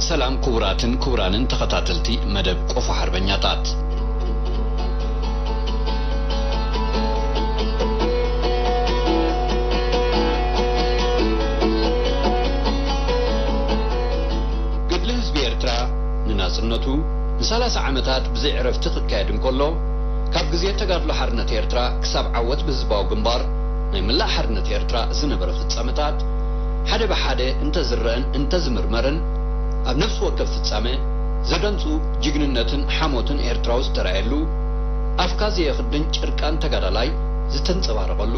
ሰላም ክቡራትን ክቡራንን ተኸታተልቲ መደብ ቆፎ ሓርበኛታት። ገድሊ ህዝቢ ኤርትራ ንናጽነቱ ንሰላሳ ዓመታት ብዘይ ዕረፍቲ ክካየድ እንከሎ፣ ካብ ግዜ ተጋድሎ ሓርነት ኤርትራ ክሳብ ዓወት ብህዝባዊ ግንባር ናይ ምላእ ሓርነት ኤርትራ ዝነበረ ፍጻመታት፣ ሓደ ብሓደ እንተዝረአን እንተዝምርመርን፣ ኣብ ነፍሲ ወከፍ ፍጻመ ዘደንጹ ጅግንነትን ሓሞትን ኤርትራዊ ዝተራእየሉ፣ ኣፍካ ዘየኽድን ጭርቃን ተጋዳላይ ዝተንጸባረቐሉ፣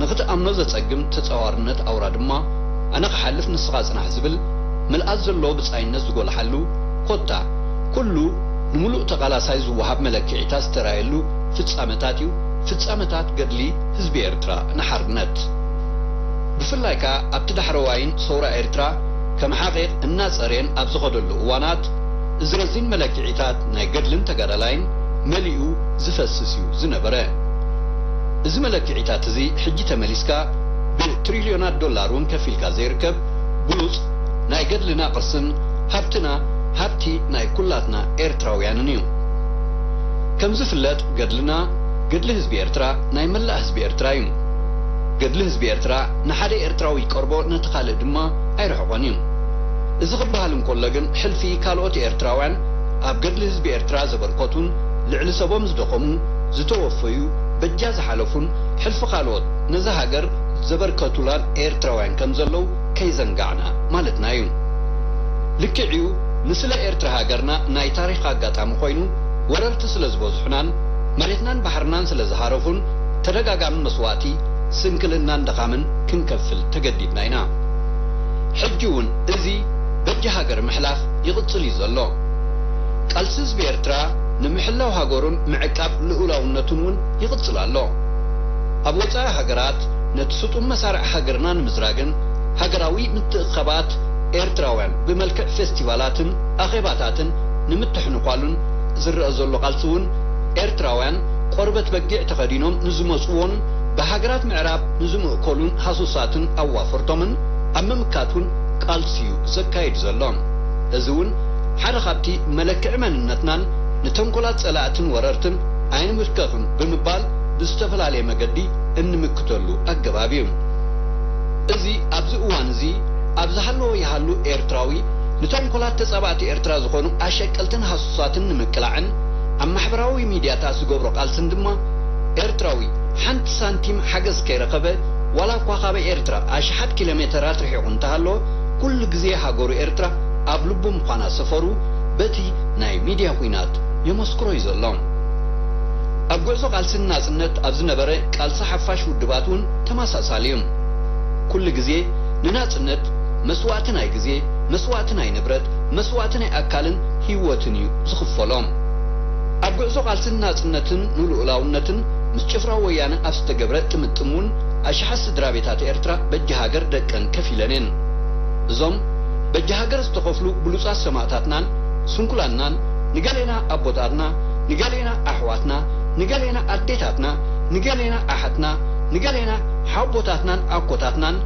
ንኽትኣምኖ ዘጸግም ተጻዋርነት ኣውራ ድማ፣ ኣነ ክሓልፍ ንስኻ ጽናሕ ዝብል ምልኣት ዘለዎ ብጻይነት ዝጎልሓሉ፣ ኮታ ኩሉ ንምሉእ ተቓላሳይ ዝወሃብ መለክዒታት ዝተራእየሉ ፍጻመታት እዩ፣ ፍጻመታት ገድሊ ህዝቢ ኤርትራ ንሓርነት። ብፍላይ ከኣ ኣብቲ ዳሕረዋይን ሰውራ ኤርትራ ከም ሓቒቕ እናጸረየን ኣብ ዝኸደሉ እዋናት፣ እዚ ረዚን መለክዒታት ናይ ገድልን ተጋዳላይን መሊኡ ዝፈስስ እዩ ዝነበረ። እዚ መለክዒታት እዚ ሕጂ ተመሊስካ ብትሪልዮናት ዶላር እውን ከፊልካ ዘይርከብ ብሉጽ ናይ ገድልና ቅርስን ሃብትና፣ ሃብቲ ናይ ኩላትና ኤርትራውያንን እዩ። ከም ዝፍለጥ ገድልና፣ ገድሊ ህዝቢ ኤርትራ ናይ መላእ ህዝቢ ኤርትራ እዩ። ገድሊ ህዝቢ ኤርትራ ንሓደ ኤርትራዊ ይቀርቦ፣ ነቲ ካልእ ድማ ኣይርሕቖን እዩ። እዚ ክበሃል እንከሎ ግን፣ ሕልፊ ካልኦት ኤርትራውያን ኣብ ገድሊ ህዝቢ ኤርትራ ዘበርከቱን ልዕሊ ሰቦም ዝደኸሙ፣ ዝተወፈዩ፣ በጃ ዝሓለፉን፣ ሕልፊ ካልኦት ነዛ ሃገር ዘበርከቱላን ኤርትራውያን ከም ዘለዉ ከይዘንጋዕና ማለትና እዩ። ልክዕ እዩ፣ ንስለ ኤርትራ ሃገርና ናይ ታሪኽ ኣጋጣሚ ኮይኑ፣ ወረርቲ ስለ ዝበዝሑናን መሬትናን ባሕርናን ስለ ዝሃረፉን፣ ተደጋጋሚ መስዋእቲ፣ ስንክልናን ድኻምን ክንከፍል ተገዲድና ኢና። ሕጂ እውን እዚ በጃ ሃገር ምሕላፍ ይቕጽል እዩ ዘሎ። ቃልሲ ህዝቢ ኤርትራ ንምሕላው ሃገሩን ምዕቃብ ልኡላውነቱን እውን ይቕጽል ኣሎ። ኣብ ወጻኢ ሃገራት ነቲ ስጡም መሳርዕ ሃገርና ንምዝራግን ሃገራዊ ምትእኽኻባት ኤርትራውያን ብመልክዕ ፌስቲቫላትን ኣኼባታትን ንምትሕንኳሉን ዝረአ ዘሎ ቃልሲ እውን፣ ኤርትራውያን ቆርበት በጊዕ ተኸዲኖም ንዝመጽዎን ብሃገራት ምዕራብ ንዝምእከሉን ሃሱሳትን ኣዋፈርቶምን ኣብ ምምካት እውን ቃልሲ እዩ ዘካይድ ዘሎ። እዚ እውን ሓደ ካብቲ መለክዒ መንነትናን ንተንኮላት ጸላእትን ወረርትን ኣይንብርከኽን ብምባል ብዝተፈላለየ መገዲ እንምክተሉ ኣገባብ እዩ። እዚ ኣብዚ እዋን እዚ ኣብ ዝሃለወ ይሃሉ ኤርትራዊ ንተንኮላት ተጻባእቲ ኤርትራ ዝኾኑ ኣሸቀልትን ሃሱሳትን ንምቅላዕን ኣብ ማሕበራዊ ሚድያታት ዝገብሮ ቃልስን ድማ ኤርትራዊ ሓንቲ ሳንቲም ሓገዝ ከይረኸበ ዋላ እኳ ካብ ኤርትራ ኣሽሓት ኪሎ ሜተራት ርሒቑ እንተሃለወ ኩሉ ግዜ ሃገሩ ኤርትራ ኣብ ልቡ ምዃና ሰፈሩ በቲ ናይ ሚድያ ኲናት የመስክሮ እዩ ዘሎ። ኣብ ጉዕዞ ቃልስን ናጽነት ኣብ ዝነበረ ቃልሲ ሓፋሽ ውድባት እውን ተመሳሳሊ እዩ። ኩሉ ግዜ ንናጽነት መስዋእቲ ናይ ግዜ፣ መስዋእቲ ናይ ንብረት፣ መስዋእቲ ናይ ኣካልን ህይወትን እዩ ዝኽፈሎ። ኣብ ጉዕዞ ቃልስን ናጽነትን ንልኡላውነትን ምስ ጭፍራ ወያነ ኣብ ዝተገብረ ጥምጥም እውን ኣሽሓት ስድራ ቤታት ኤርትራ በጃ ሃገር ደቀን ከፊለን እየን። እዞም በጃ ሃገር ዝተኸፍሉ ብሉጻት ሰማእታትናን ስንኩላንናን፣ ንገሌና ኣቦታትና፣ ንገሌና ኣሕዋትና፣ ንገሌና ኣዴታትና፣ ንገሌና ኣሓትና፣ ንገሌና ሓቦታትናን ኣኮታትናን፣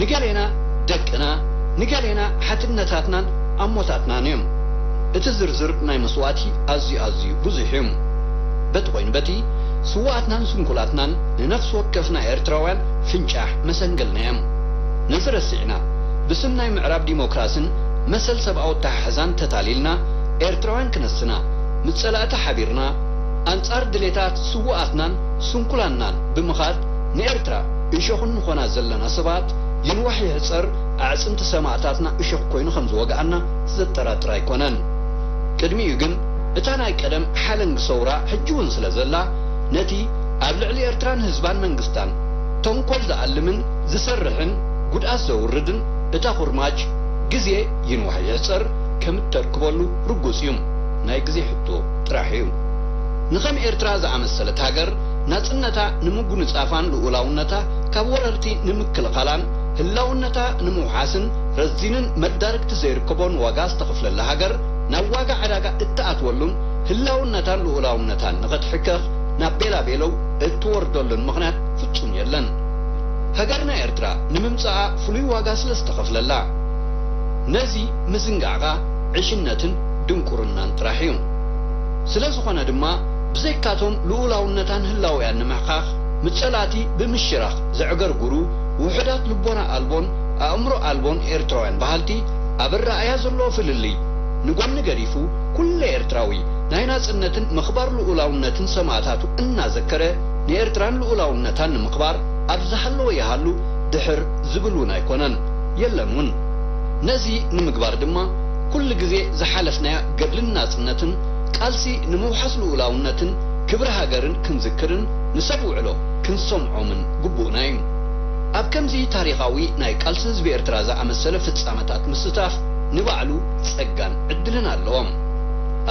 ንገሌና ደቅና፣ ንገሌና ሓትነታትናን ኣሞታትናን እዮም። እቲ ዝርዝር ናይ መስዋእቲ ኣዝዩ ኣዝዩ ብዙሕ እዩ። በቲ ኮይኑ በቲ፣ ስዉኣትናን ስንኩላትናን ንነፍሲ ወከፍና ኤርትራውያን ፍንጫሕ መሰንገልና እዮም። ነዚ ረሲዕና፣ ብስም ናይ ምዕራብ ዲሞክራስን መሰል ሰብኣዊ ኣተሓሕዛን ተታሊልና፣ ኤርትራውያን ክነስና፣ ምስ ጸላእቲ ሓቢርና፣ ኣንጻር ድሌታት ስዉኣትናን ስንኩላንናን ብምኻድ፣ ንኤርትራ እሾኽ እንኾና ዘለና ሰባት፣ ይንዋሕ ይሕጸር ኣዕጽምቲ ሰማእታትና እሾኽ ኮይኑ ከም ዝወግኣና ዘጠራጥር ኣይኮነን። ቅድሚኡ ግን፣ እታ ናይ ቀደም ሓለንጊ ሰውራ ሕጂ እውን ስለ ዘላ፣ ነቲ ኣብ ልዕሊ ኤርትራን ህዝባን መንግስታን ተንኮል ዝኣልምን ዝሰርሕን ጉድኣት ዘውርድን እታ ኩርማጅ ግዜ ይንዋሕ ይሕጸር ከም እተርክበሉ ርጉጽ እዩ። ናይ ግዜ ሕቶ ጥራሕ እዩ። ንኸም ኤርትራ ዝኣመሰለት ሃገር ናጽነታ ንምጉንጻፋን ልኡላውነታ ካብ ወረርቲ ንምክልኻላን ህላውነታ ንምውሓስን ረዚንን መዳርግቲ ዘይርከቦን ዋጋ ዝተኸፍለላ ሃገር ናብ ዋጋ ዕዳጋ እትኣትወሉን ህላውነታን ልኡላውነታን ንኸትሕከኽ ናብ ቤላቤለው እትወርደሉን ምኽንያት ፍጹም የለን። ሃገርና ኤርትራ ንምምጻኣ ፍሉይ ዋጋ ስለ ዝተኸፍለላ፣ ነዚ ምዝንጋዕካ ዕሽነትን ድንቁርናን ጥራሕ እዩ። ስለ ዝኾነ ድማ፣ ብዘይካቶም ልኡላውነታን ህላውያን ንምሕኻኽ፣ ምጸላእቲ ብምሽራኽ ዘዕገርግሩ ውሑዳት ልቦና ኣልቦን ኣእምሮ ኣልቦን ኤርትራውያን በሃልቲ፣ ኣብ ኣረኣእያ ዘለዎ ፍልልይ ንጎኒ ገዲፉ፣ ኩሉ ኤርትራዊ ናይ ናጽነትን ምኽባር ልኡላውነትን ሰማእታቱ እናዘከረ፣ ንኤርትራን ልኡላውነታን ንምኽባር ኣብ ዝሃለወ ይሃሉ ድሕር ዝብል እውን ኣይኮነን፣ የለን እውን። ነዚ ንምግባር ድማ፣ ኩሉ ግዜ ዝሓለፍናያ ገድልን ናጽነትን፣ ቃልሲ ንምውሓስ ልኡላውነትን ክብሪ ሃገርን ክንዝክርን ንሰብ ውዕሎ ክንሰምዖምን ግቡእና እዩ። ኣብ ከምዚ ታሪኻዊ ናይ ቃልሲ ህዝቢ ኤርትራ ዝኣመሰለ ፍጻመታት ምስታፍ ንባዕሉ ጸጋን ዕድልን ኣለዎ።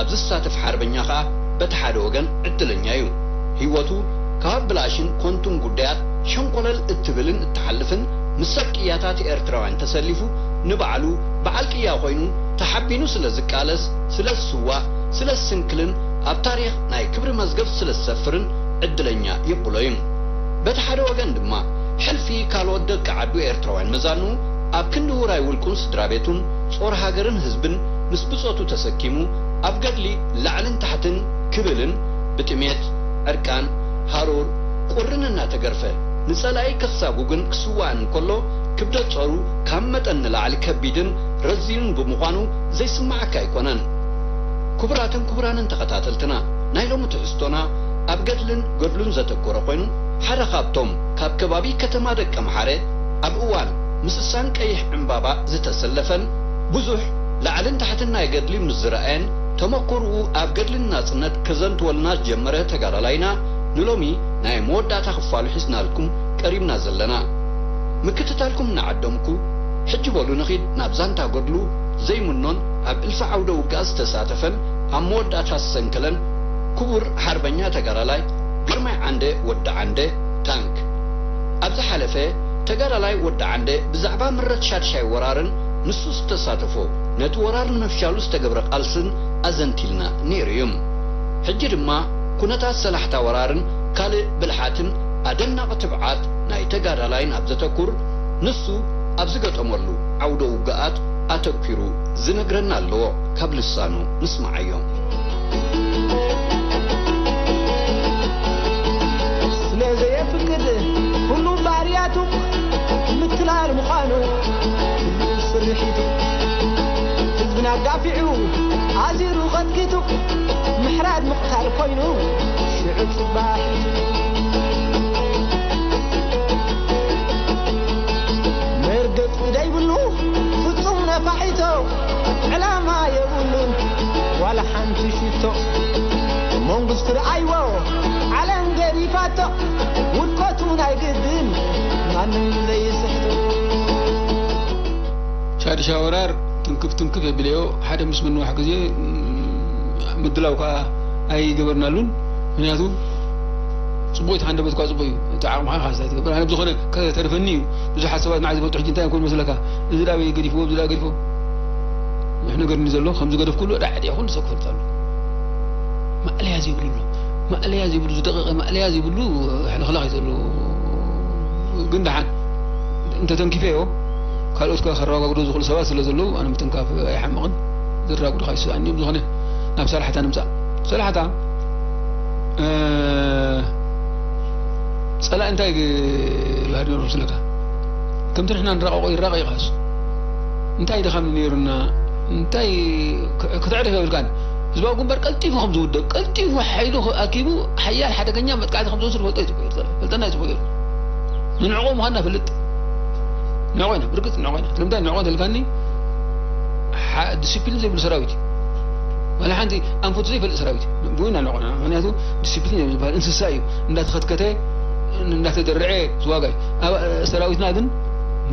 ኣብ ዝሳተፍ ሓርበኛ ከኣ በቲ ሓደ ወገን ዕድለኛ እዩ። ህይወቱ ካብ ብላሽን ኮንቱን ጉዳያት ሸንኮለል እትብልን እትሓልፍን፣ ምስ ሰብ ቅያታት ኤርትራውያን ተሰሊፉ፣ ንባዕሉ በዓል ቅያ ኮይኑ ተሓቢኑ ስለ ዝቃለስ፣ ስለ ዝስዋእ፣ ስለ ዝስንክልን ኣብ ታሪኽ ናይ ክብሪ መዝገብ ስለ ዝሰፍርን ዕድለኛ የብሎ እዩ። በቲ ሓደ ወገን ድማ፣ ሕልፊ ካልኦት ደቂ ዓዱ ኤርትራውያን መዛኑ ኣብ ክንዲ ውራይ ውልቁን ስድራ ቤቱን፣ ጾር ሃገርን ህዝብን ምስ ብጾቱ ተሰኪሙ፣ ኣብ ገድሊ ላዕልን ታሕትን ክብልን፣ ብጥሜት፣ ዕርቃን፣ ሃሩር፣ ቁርን እናተገርፈ፣ ንጸላኢ ከሳጉግን ክስዋእን እንከሎ፣ ክብደት ጾሩ ካብ መጠን ንላዕሊ ከቢድን ረዚንን ብምዃኑ ዘይስምዓካ ኣይኮነን። ክቡራትን ክቡራንን ተኸታተልትና፣ ናይ ሎሚ ትሕዝቶና ኣብ ገድልን ገድሉን ዘተኮረ ኮይኑ፣ ሓደ ካብቶም ካብ ከባቢ ከተማ ደቀምሓረ ኣብ እዋን ምስሳን ቀይሕ ዕምባባ ዝተሰለፈን ብዙሕ ላዕልን ታሕትን ናይ ገድሊ ምስ ዝረኣየን፣ ተመኩርኡ ኣብ ገድልን ናጽነት ከዘንትወልና ዝጀመረ ተጋዳላይና፣ ንሎሚ ናይ መወዳእታ ክፋሉ ሒዝናልኩም ቀሪብና ዘለና። ምክትታልኩም እናዓደምኩ፣ ሕጂ በሉ ንኺድ ናብ ዛንታ ገድሉ ዘይምኖን ኣብ እልፊ ዓውደ ውግኣት ዝተሳተፈን ኣብ መወዳእታ ዝሰንከለን ክቡር ሓርበኛ ተጋዳላይ ግርማይ ዓንደ ወዲ ዓንደ፣ ታንክ። ኣብ ዝሓለፈ፣ ተጋዳላይ ወዲ ዓንደ ብዛዕባ ምረት ሻድሻይ ወራርን ንሱ ዝተሳተፎ ነቲ ወራር ንምፍሻሉ ዝተገብረ ቃልስን ኣዘንቲልና ነይሩ እዩ። ሕጂ ድማ ኩነታት ሰላሕታ ወራርን ካልእ ብልሓትን ኣደናቒ ትብዓት ናይ ተጋዳላይን ኣብ ዘተኩር፣ ንሱ ኣብ ዝገጠመሉ ዓውደ ውግኣት ኣተኲሩ ዝነግረና ኣለዎ። ካብ ልሳኑ ንስምዓዮ። ስለ ዘየፍቅድ ኩሉ ባህርያቱ ምትላል ምዃኑ ኩሉ ስርሒቱ ህዝብና ኣጋፊዑ ኣዚሩ ቀጥቂጡ ምሕራድ ምቕታል ኮይኑ ሽዑ ጽባሒቱ መርገጺ ደይብሉ ፍጹም ነፋሒቶ ዕላማ የብሉን ዋላ ሓንቲ ሽቶ መንግስቲ ረኣይዎ ዓለም ገዲፋቶ ውድቀቱ ናይ ግድን ማንም ዘይስሕቶ ሻድሻ ወራር ትንክፍ ትንክፍ የብለዮ ሓደ ምስ ምንዋሕ ግዜ ምድላው ከዓ ኣይገበርናሉን ምክንያቱ ፅቡቅ እቲ ሃንደበት እኳ ፅቡቅ እዩ እቲ ዓቕምካ ካሳ ትገብር ኣነ ብዝኾነ ከተርፈኒ እዩ ብዙሓት ሰባት ንዓይ ዝፈልጡ ሕጂ እንታይ ኮን መስለካ እዚ ዳበይ ገዲፍዎ እዚ ዳ ገዲፎ ብዙሕ ነገር ኒ ዘሎ ከም ዝገደፍኩሉ ዳዕድ ኩሉ ሰብ ክፈልጥ ኣሎ ማእለያ ዘይብሉ ኣሎ ማእለያ ዘይብሉ ዝደቀቀ ማእለያ ዘይብሉ ሕልኽላኽ እዩ ዘሎ ግን ደሓን እንተተንኪፈዮ ካልኦት ከ ከረጋግዶ ዝኽእሉ ሰባት ስለ ዘለዉ ኣነ ምትንካፍ ኣይሓምቕን ዝራጉዱ ካብ ይስኣኒ እዮም ዝኾነ ናብ ሰላሕታ ንምፃእ ሰላሕታ ፀላእ እንታይ ባህሪ ነሩ ስለካ ከምቲ ንሕና ንራቀቆ ይራቀ ይቃሱ እንታይ ድኻም ነይሩና እንታይ ክትዕርፍ የብልካን ህዝባዊ ግንባር ቀልጢፉ ከም ዝውደብ ቀልጢፉ ሓይሉ ኣኪቡ ሓያል ሓደገኛ መጥቃዕቲ ከም ዝወስድ ፈልጠ ይፅበ ፈልጠና ይፅበ ንንዕቆ ምዃንና ፈልጥ ንዕቆ ኢና ብርግፅ ንዕቆ ኢና ስለምንታይ ንዕቆ ተልካኒ ዲስፕሊን ዘይብሉ ሰራዊት እዩ ዋላ ሓንቲ ኣንፈቱ ዘይፈልጥ ሰራዊት እዩ ኢና ንዕቆ ምክንያቱ ዲስፕሊን እዩ ዝበሃል እንስሳ እዩ እንዳተኸትከተ እንዳተደርዐ ዝዋጋ እዩ ሰራዊትና ግን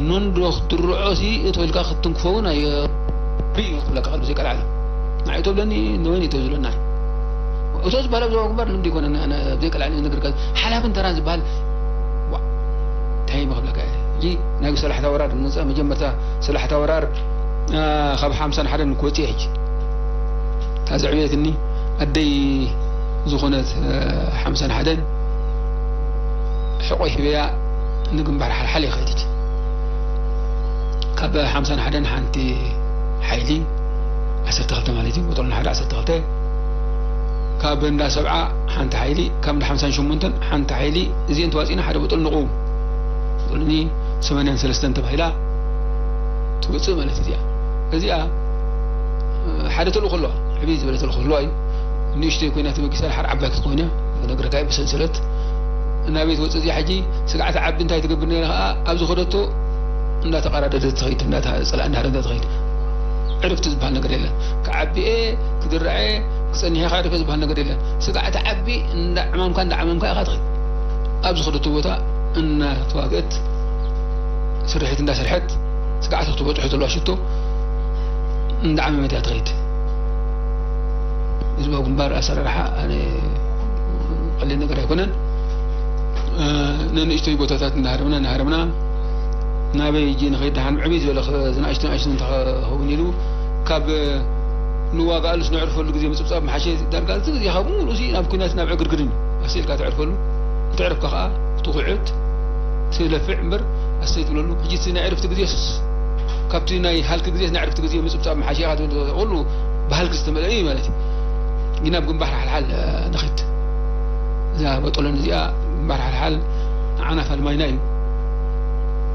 ነንዶ ክትድርዖ ሲ እቶ ኢልካ ክትንክፎ እውን ኣየ ሪእ ክብለካ ከሎ ዘይቀልዓለ ንዓይ እቶ ብለኒ ንወይን እቶ ዝብለና እቶ ዝበሃል ኣብ ዞባ ግንባር ልምዲ ይኮነ ዘይቀልዓለ ነገር ሓላፍን ተራን ዝበሃል እንታይ ይመክለካ እዚ ናይ ሰላሕታ ወራር ንመፅእ መጀመርታ ሰላሕታ ወራር ካብ ሓምሳን ሓደን ክወፅእ ሕጂ እታ ዘዕብየትኒ ኣደይ ዝኾነት ሓምሳን ሓደን ሕቆይ ሂበያ ንግንባር ሓልሓል ይኸይድት ካብ ሓምሳን ሓደን ሓንቲ ሓይሊ ዓሰርተ ክልተ ማለት እዩ። ቦጦሎኒ ሓደ ዓሰርተ ክልተ፣ ካብ እንዳ ሰብዓ ሓንቲ ሓይሊ፣ ካብ እንዳ ሓምሳን ሸሞንተን ሓንቲ ሓይሊ፣ እዚአን ተዋፂእና ሓደ ቦጦሎኒ ንቕውም። ቦጦሎኒ ሰማንያን ሰለስተን ተባሂላ ትወፅእ ማለት እዚኣ። እዚኣ፣ እ፣ ሓደ ተልእኾ ኣለዋ፣ ዕብይ ዝበለ ተልእኾ ኣለዋ እዩ። ንእሽተይ ኮይና ተበጊሳ፣ ድሓር ዓባይ ክትኮይና፣ ነግረካ እዩ ብሰንሰለት። እናበይ ትወፅእ እዚኣ ሕጂ? ስግኣት ዓቢ እንታይ ትገብር ነይራ ኸዓ፣ ኣብ ዝኸደቶ እንዳተቐራደደት ትኸይድ፣ እንዳተ-፣ ጸላኢ እንዳሃረመት ትኸይድ። ዕርፍቲ ዝበሃል ነገር የለን። ክዓቢ እየ፣ ክድራዕ እየ፣ ክጸንሕ እየ፣ ከዕርፍ እየ ዝበሃል ነገር የለን። ስግኣት ዓቢ እንዳዕማምካ፣ እንዳዕማምካ ኢኻ ትኸይድ። ኣብ ዝኸደቶ ቦታ እናተዋግአት፣ ስርሒት እንዳሰርሐት፣ ስግኣት ክትበጽሖ ዘለዋ ሽቶ እንዳዓመመት እያ ትኸይድ። ህዝባዊ ግንባር ኣሰራርሓ ኣነ ቀሊል ነገር ኣይኮነን። እ፣ ነንእሽተይ ቦታታት እናሃረምና፣ እናሃረምና፣ ናበይ እጂ ንኸይድ ደሓን ዕብይ ዝበለ ኸ-፣ ዝናእሽቱ ናእሽቱ እንተኸውን ኢሉ፣ ካብ ንዋጋኣሉስ ነዕርፈሉ ግዜ ምጽብጻብ ምሓሸ። ዳርጋ እዚ ግዜ ካብ ሙሉእ እዚ ናብ ኲናት፣ ናብ ዕግርግርን እዩ። ኣስኢልካ ተዕርፈሉ። እንተዕርፍካ ኸኣ ትኹዕት፣ ትለፍዕ እምበር ኣሰይ ትብለሉ። ሕጂ እቲ ናይ ዕርፍቲ ግዜስ፣ ካብቲ ናይ ሃልኪ ግዜስ ናይ ዕርፍቲ ግዜ ምጽብጻብ ምሓሸ ኢኻ ትብል፣ ኩሉ ብሃልኪ ዝተመልአ እዩ ማለት እዩ። ግን ኣብ ግንባር ሓልሓል፣ እ፣ ንኸይድ። እዛ ቦጦሎኒ እዚኣ ግንባር ሓልሓል ንዓና ፋልማይና እዩ።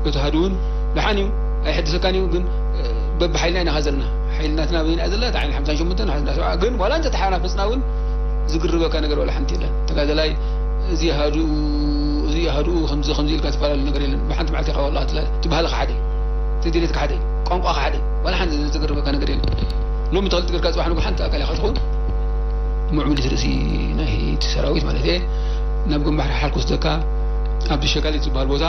እቲ ሃዱ እውን ደሓን እዩ፣ ኣይሕድሰካን እዩ። ግን፣ እ፣ በብሓይልና ኢና ዘለና። ሓይሊ ናትና በይና እያ ዘላ፣ እታ ሓይሊ ሓምሳን ሸሞንተን፣ ሓይሊ ሰብዓ። ግን ዋላ እንተ ተሓናፈጽና እውን ዝግርበካ ነገር ዋላ ሓንቲ የለን። ተጋደላይ እዚ ሃዱ፣ እዚ ሃዱ ከምዚ፣ ከምዚ ኢልካ ትፈላለ ነገር የለን። ብሓንቲ መዓልቲ ኢኻ ዋላ ትላ-፣ እቲ ባህልኻ ሓደ እዩ፣ እቲ ድሌትካ ሓደ እዩ፣ ቋንቋኻ ሓደ እዩ። ዋላ ሓንቲ ዝግርበካ ነገር የለን። ሎሚ ተኽልቲ ገርካ ጽባሕ ንግሆ ሓንቲ ኣካል ኢኻ ትኸውን። ምዕቡል ርእሲ ናይቲ ሰራዊት ማለት እየ። ናብ ግንባር ሓልሓል ክወስደካ፣ ኣብዚ ሸጋሊት ዝበሃል ቦታ፣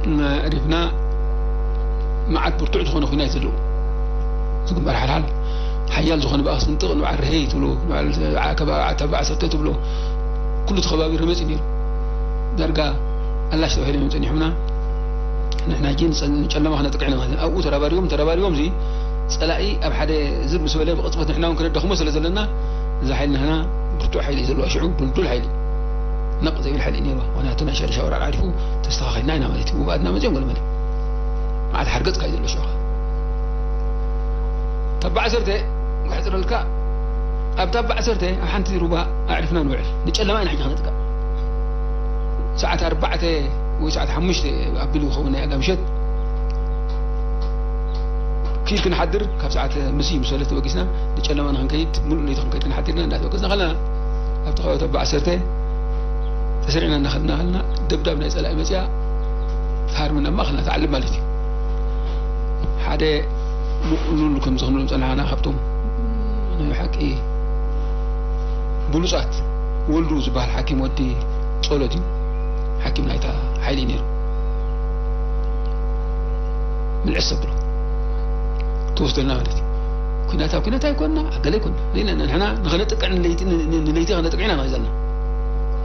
እ፣ ዕሪፍና፣ መዓት ብርቱዕ ዝኾነ ኲናት እዩ ዘለዎ። እዚ ግንባር ሓልሓል ሓያል ዝኾነ ብኣኽ ስንጥቕ፣ ንበዓል ርሄ ትብሎ፣ ንበዓል ኣከባ ኣርባዕተ ትብሎ፣ ኩሉ እቲ ከባቢ ረመጽ እዩ ነይሩ። ዳርጋ ኣላሽ ተባሂሎም እዮም ጸኒሖምና። ንሕና ሕጂ ንጸ-፣ ንጨለማ ክነጥቅዕ ኢና ማለት እዩ። ኣብኡ ተራባሪቦም፣ ተራባሪቦም እዚ ጸላኢ ኣብ ሓደ ዝር ምስ በለ ብቕጽበት ንሕና እውን ክነዳኽሞ ስለ ዘለና፣ እዚ ሓይሊ ናህና ብርቱዕ ሓይሊ እዩ ዘለዋ። ሽዑ ድልዱል ሓይሊ፣ ነቕ ዘይብል ሓይሊ እዩ ነይርዋ። ምኽንያቱ ናይ ሻድሻይ ወራር ዓሪፉ ተስተኻኺልና ኢና ማለት እዩ። ውግኣትና መጺኦም ገለ መለ መዓት ሓርገጽካ እዩ ዘሎ ሽዑ ኸኣ። ታባ ዓሰርተ ክሕጽረልካ፣ ኣብ ታባ ዓሰርተ ኣብ ሓንቲ ሩባ ኣዕሪፍና ንውዕል። ንጨለማ ኢና ሕጂ ክነጥቅዕ። ሰዓት ኣርባዕተ ወይ ሰዓት ሓሙሽተ ኣቢሉ ክኸውን ናይ ኣጋ ምሸት ኪድ ክንሓድር፣ ካብ ሰዓት ምስ ምስ በለ ተበጊስና ንጨለማ ንኽንከይድ፣ ሙሉእ ለይቲ ክንከይድ ክንሓድርና እንዳተበገስና ከለና፣ ኣብቲ ከባቢ ታባ ዓሰርተ ተሰሪዕና እናኸድና ከለና፣ ደብዳብ ናይ ጸላኢ መጽያ፣ ትሃርመና ኣብ ማእኸልና ትዓልብ ማለት እዩ። ሓደ ምቕሉል ከምዚ ክንብሎም ጸናሕና፣ ካብቶም ናይ ብሓቂ ብሉጻት፣ ወልዱ ዝበሃል ሓኪም ወዲ ጸሎት እዩ። ሓኪም ናይታ ሓይሊ እዩ ነይሩ። ምልዕስ ዘብሎ ትወስደልና ማለት እዩ። ኲናት ኣብ ኲናት ኣይኮንና፣ ኣገለ ኣይኮንና። ንሕና፣ ንሕና ንኸነጥቅዕ ንለይቲ፣ ን-፣ ን-፣ ንለይቲ ኸነጥቅዕ ኢና ንኸይድ ዘለና።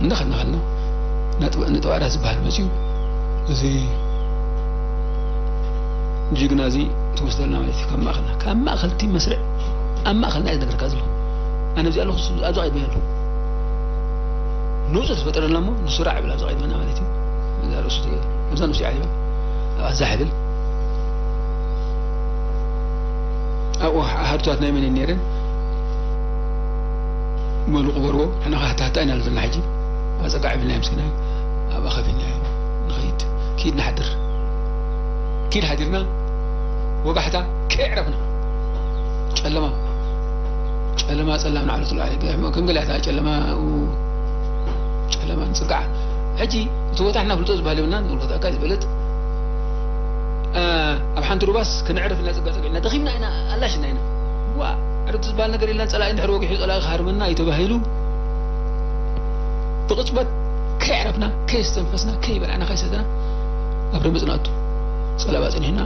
እንዳ ኸድና ኸድና፣ ነጥብ-፣ ነጥባራት ዝበሃል መፅዩ፣ እዚ ጅግና እዚ ትወስደልና ማለት እዩ። ካብ ማእኸልና፣ ካብ ማእኸል እቲ መስርዕ፣ ኣብ ማእኸልና እዩ ዝነግረካ ዘሎ። ኣነ ኣብዚ ኣለኹ፣ ንሱ ኣብዚ ቐድመይ ኣሎ። ንሱ ዝፈጠረልና እሞ፣ ንሱ ራዕ ይብል ኣብዚ ቐድመና ማለት እዩ። እዛ ርእሱ፣ ኣብዛ ንሱ ይዓልባ፣ ኣብዛ ይብል። ኣብኡ ኣሃዱታት ናይ መን እየን ነይረን? በሉ ቅበርዎ፣ ንሕና ኸዓ ሃታታ ኢና ዘለና ሕጂ። ኣጸጋዕ ኢልናዮ ምስኪናይ፣ ኣብኣ ከፊልናዮ ንኸይድ። ኪድ ንሓድር። ኪድ ሓዲርና፣ ወጋሕታ ከየዕረፍና። ጨለማ፣ ጨለማ ጸላም ንዓለቱ ላዕሊ። ከም ገለ እታ ጨለማ፣ ጨለማ ንጽግዓ። ሕጂ እቲ ቦታ ንሕና ፍልጦ ዝበሃል የብልናን፣ ዝምልከተካ እዩ ዝፈልጥ። እ፣ ኣብ ሓንቲ ሩባስ ከነዕርፍ ኢልና ጽጋ ጸጊዕና ደኺምና ኢና፣ ኣላሽና ኢና። ዋ፣ ዕርፍቲ ዝበሃል ነገር የለን፣ ጸላኢ እንድሕር ወጊሑ ጸላኢ ክሃርመና እዩ ተባሂሉ፣ ብቕጽበት ከየዕረፍና፣ ከየስተንፈስና፣ ከይበላዕና፣ ከይሰተና ኣብ ረመጽ ንኣቱ። ጸለባ ጸኒሕና፣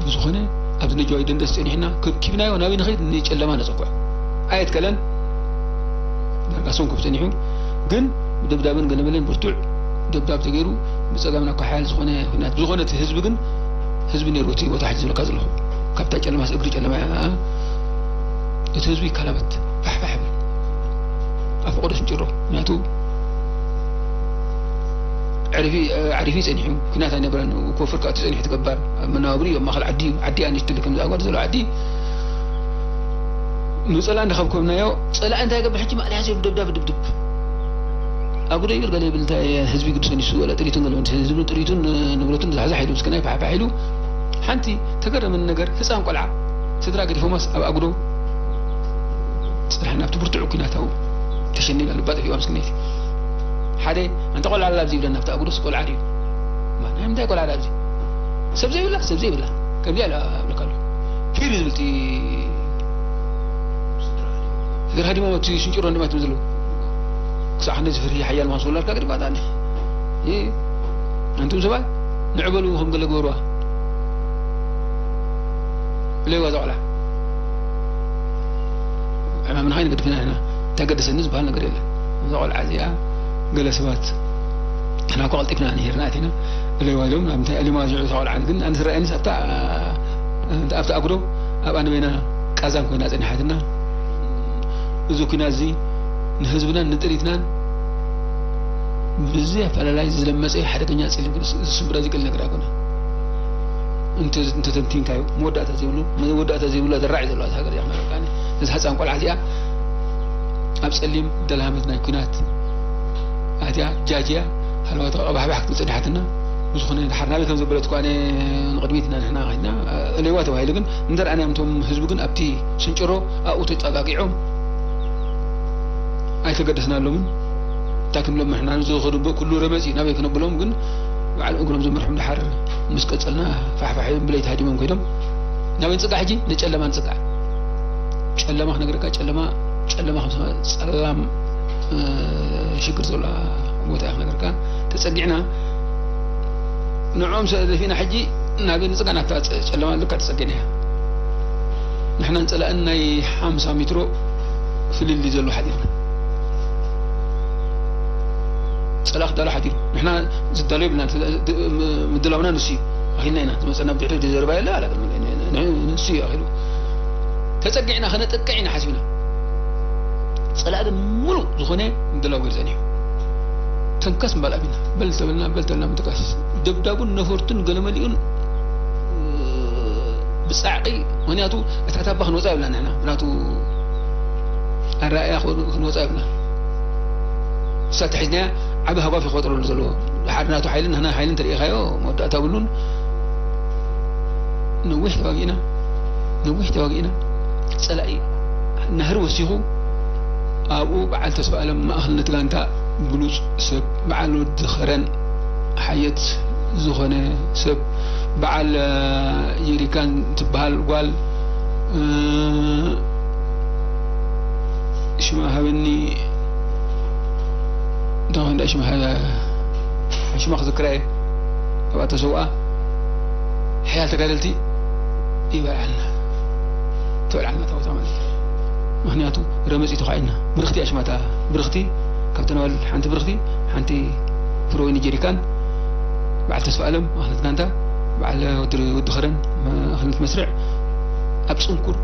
ብዝኾነ ኣብዚ ነጀዋይ ደንደስ ጸኒሕና፣ ከብኪብናዮ ናበይ ንኸይድ? ንጨለማ ነጸግዖ። ኣየትከለን። ዳርጋ ሰንኮፍ ጸኒሑ፣ ግን ብደብዳብን ገለመለን ብርቱዕ ደብዳብ ተገይሩ፣ ብጸጋምና እኳ ሓያል ዝኾነ ኲናት፣ ብዝኾነ እቲ ህዝቢ ግን፣ ህዝቢ ነይሩ እቲ ቦታ ሕጂ ዝብለካ ዘለኹ። ካብታ ጨለማስ እግሪ ጨለማ እያ። እቲ ህዝቢ ይከላበት፣ ፋሕፋሕ ይብል። ኣብ ፈቐዶ ስንጭሮ። ምኽንያቱ ዓሪፉ እዩ ጸኒሑ። ኲናት ኣይነበረን። ኮፍር ከኣ ተጸኒሑ ትገባር። ኣብ መነባብሮ እዩ፣ ኣብ ማእከል ዓዲ እዩ። ዓዲ ኣንሽቲ ልክም ዝኣጓድ ዘሎ ዓዲ። ንጸላእ እንዳኸብከብናዮ፣ ጸላእ እንታይ ይገብር ሕጂ? ማእለያ ዘይብሉ ደብዳብ ድብድብ። ኣጉዶ ይብል፣ ገለ ይብል፣ እንታይ ህዝቢ ግዲ ሰኒሱ፣ ወላ ጥሪቱን ገለ፣ ህዝቢ ጥሪቱን ንብረቱን ዛሕዛሕ ኢሉ፣ ምስኪናይ ፋሕፋሕ ኢሉ። ሓንቲ ተገረመኒ ነገር፣ ህጻን ቆልዓ፣ ስድራ ገዲፎማስ ኣብ ኣጉዶ ጽንሐን ኣብቲ ብርቱዕ ኲናት ኣብኡ ተሸኒጋ ልባ ጠፊእዋ ምስኪነይቲ። ሓደ፣ "ኣንታ ቆልዓ ኣላ ኣብዚ" ይብለና፣ ኣብቲ ኣጉዶስ ቆልዓ ድዩ? ማ-፣ ናይ ምንታይ ቆልዓ ኣላ ኣብዚ? ሰብ ዘይብላ፣ ሰብ ዘይብላ። ከምዚኣ ኢላ ኣብለካ ኣሎ። ሂር ዝብል እቲ ስድራ ሃዲሞም ኣብቲ ሽንጭሮ እንዲማትም ዘለዉ። ክሳዕ ክንደዚ ፍርሂ ሓያል ምዃን ዝወላድካ ግዲ ጓታ ኣለ። እ፣ ኣንቱም ሰባት፣ ንዕበሉ ከም ገለ ግበርዋ። እለይዋ እዛ ቆልዓ። ዕማምና ከይንገድፍና ንሕና። እንታይ ገደሰኒ ዝበሃል ነገር የለን። እዛ ቆልዓ እዚኣ ገለ ሰባት፣ ንሕና እኮ ቀልጢፍና ንሄርና ኣቲና። እለይዋ ኢሎም፣ ኣብ እንታይ እሊማ ዝዕብታ ቆልዓ ግን፣ ኣነ ዝረኣየኒስ ኣብታ፣ ኣብታ ኣጉዶ፣ ኣብኣ ንበይና ቃዛን ኮይና ጸኒሓትና። እዚ ኲናት እዚ ንህዝብናን ንጥሪትናን ብዘይ ኣፈላላይ ዝለመጸ ሓደገኛ ጸሊም ግን፣ እዚ ስምብራ ዝቅል ነገር ኣይኮነን። እንተ-፣ እንተተንቲንካዮ፣ መወዳእታ ዘይብሉ፣ መወዳእታ ዘይብሉ ኣደራዕ እዩ ዘለዋ እዛ ሃገር እዚኣ ክነግረካ። ነዚ ህጻን ቆልዓ እዚኣ ኣብ ጸሊም ደልሃመት ናይ ኲናት ኣትያ፣ ጃጅያ፣ ሃለዋ ተቐባሕባሕ ክትብል ጸኒሓትና። ብዝኾነ፣ ድሓር ናበይ ከም ዘበለት እኳ ኣነ ንቕድሚት ኢና ንሕና ከይድና፣ እለይዋ ተባሂሉ ግን፣ እንተ ረኣናዮም እቶም ህዝቢ ግን ኣብቲ ሽንጭሮ ኣብኡ ተጸጋጊዖም ኣይተገደስናሎምን። እንታይ ክንብሎም ንሕና ንዝኸዱ ብ-፣ ኩሉ ረመጽ እዩ፣ ናበይ ክነብሎም ግን፣ በዓል እግሮም ዝመርሖም ድሓር ምስ ቀጸልና፣ ፋሕፋሕ እዮም፣ ብለይቲ ሃዲሞም ከይዶም። ናበይ ንጽጋዕ ሕጂ? ንጨለማ ንጽጋዕ። ጨለማ ክነግረካ፣ ጨለማ፣ ጨለማ ከም ሰማ-፣ ጸላም፣ እ፣ ሽግር ዘለዋ ቦታ እያ ክነግረካ። ተጸጊዕና፣ ንዕኦም ሰ-፣ ደፊእና ሕጂ ናበይ ንጽጋዕ? ናብታ ጸ-፣ ጨለማ ልክዕ ተጸጊዕና እያ። ንሕናን ጸላእን ናይ ሓምሳ ሜትሮ ፍልልይ ዘሎ ሓዲርና። ጸላእ ክዳሎ ሓዲሩ። ንሕና ዝዳሎ የብልና። ድ-፣ ም-፣ ምድላውና ንሱ እዩ። ኣኺልና ኢና። ዝመጸና ብድሕሪ ዘረባ የለ፣ ኣላ፣ ን-፣ ን-፣ ንሱ እዩ ኣኺሉ። ተጸጊዕና፣ ከነጥቅዕ ኢና ሓሲብና። ጸላእ ግን ሙሉእ ዝኾነ ምድላው ገይሩ ጸኒሑ። ተንከስ ምባል ኣቢና። በል ተበልና፣ በል ተበልና ምጥቃስ። ደብዳቡን ነፈርቱን ገለመሊኡን ብጻዕቂ፣ ምኽንያቱ እታ ታባ ክንወጻ የብልና ንሕና። ምኽንያቱ ኣረኣእያ ክወ-፣ ክንወጻ የብልና። እሳ ተሒዝናያ ዓቢ ሃጓፍ እዩ ክፈጥረሉ ዘለዎ። ሓደ ናቱ ሓይልን ንሕና ሓይልን ተርእኻዮ መወዳእታ የብሉን። ነዊሕ ተዋጊእና፣ ነዊሕ ተዋጊእና። ጸላኢ ናህሪ ወሲኹ፣ ኣብኡ በዓል ተስፋ ኣለም ማእኸልነት ጋንታ ብሉጽ ሰብ፣ በዓል ወዲ ኸረን ሓየት ዝኾነ ሰብ፣ በዓል፣ እ፣ ጀሪካን ትበሃል ጓል፣ እ፣ ሽማ ሃበኒ፣ እንታይ እንዳ ሽማ ሃበ፣ ሽማ ክዝክራ እየ። ኣብኣ ተሰውኣ ሓያል ተጋደልቲ ይበልዓልና፣ ትበልዓልና እታ ቦታ ማለት እዩ። ምኽንያቱ ረመጺ ተዃዒና። ብርኽቲ እያ ሽማ እታ ብርኽቲ፣ ካብተን ኣዋልድ ሓንቲ ብርኽቲ፣ ሓንቲ ፍሮወይኒ ጀሪካን፣ በዓል ተስፋ ኣለም ማእኸልነት ጋንታ፣ በዓል ወዲ፣ ወዲ ኸረን ማእኸልነት መስርዕ፣ ኣብ ጽንኩር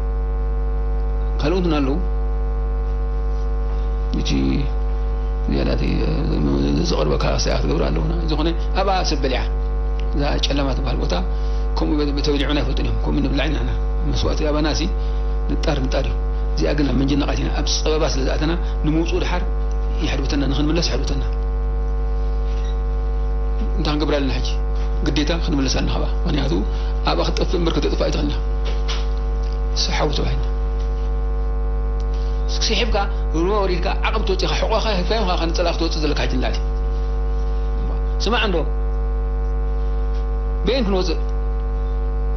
ካልኦት እውን ኣለዉ። እቲ ዝያዳ እቲ፣ እ፣ ዘቕርበካ ክሳያ ክትገብር ኣለዎ። ዝኾነ ኣብኣ ሰብ በሊዓ። እዛ ጨለማ ትበሃል ቦታ ከምኡ በ-፣ ተበሊዑን ኣይፈልጡን እዮም። ከምኡ ንብላዕ ኢና ንሕና። መስዋእቲ ኣባናሲ ንጣር ንጣር እዩ። እዚኣ ግን ኣብ መንጀና ቃቲና፣ ኣብ ጸበባ ስለ ዝኣተና፣ ንምውጽኡ ድሓር ይሕድብተና፣ ንኽንምለስ ይሕድብተና። እንታይ ክንገብር ኣለና ሕጂ? ግዴታ ክንምለስ ኣለና ካብኣ። ምኽንያቱ ኣብኣ ክትጠፍእ እምበር ከተጥፍእ ኣይትኽእልና። ስሓቡ ተባሂልና። ስሒብካ ሩባ ወሪድካ ዓቕሚ ተወጺኻ ሕቖኻ ሂብካዮም ኸዓ ንጸላእ ክትወጽእ ዘለካ ሕጂ ንላዕሊ። ስማዕ እንዶ፣ በየን ክንወጽእ?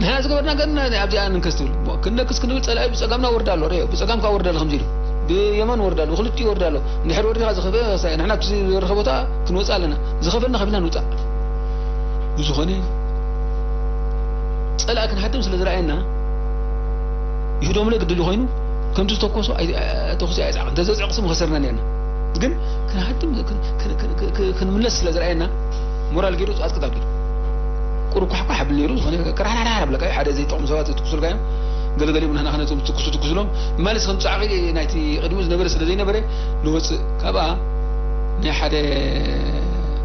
ንሕና ዝገበርና ገርና ኣብዚኣ ንንከስ ትብል። እሞ ክንነክስ ክንብል ጸላኢ ብጸጋምና ወርዳ ኣሎ፣ ርእዮ። ብጸጋምካ ወርዳ ኣሎ ከምዚ ኢሉ። ብየማን ወርዳ ኣሎ፣ ብክልቲኡ ወርዳ ኣሎ። እንድሕር ወሪድካ ዝኸፈ-፣ ንሕና ኣብቲ ዝበረኸ ቦታ ክንወጽእ ኣለና። ዝኸፈልና ከፊልና ንውጻእ። ብዝኾነ ጸላኢ ክንሃድም ስለ ዝረኣየና፣ ይህደምለ ግድሊ ኮይኑ፣ ከምቲ ዝተኮሶ ኣይ-፣ ተኹሲ ኣየጽዓቕን። እንተዘጽዕቕሲ ምኸሰርና ነርና። ግን ክንሃድም፣ ክን-፣ ክን-፣ ክን-፣ ክን-፣ ክንምለስ ስለ ዝረኣየና፣ ሞራል ገይሩ ጻጽቅጥ ኣቢሉ። ቁሩብ ኳሕኳሕ ኣብል ነይሩ፣ ዝኾነ ከራሕራሕራሕ ኣብለካ እዩ። ሓደ ዘይጠቕሙ ሰባት ትኩሱልካ እዮም። ገለገሊኦም ንሕና ከነቶም ትኩሱ ትኩስሎም፣ ማለስ ከም ጻዕቒ ናይቲ ቅድሚኡ ዝነበረ ስለ ዘይነበረ፣ ንወጽእ። ካብኣ ናይ ሓደ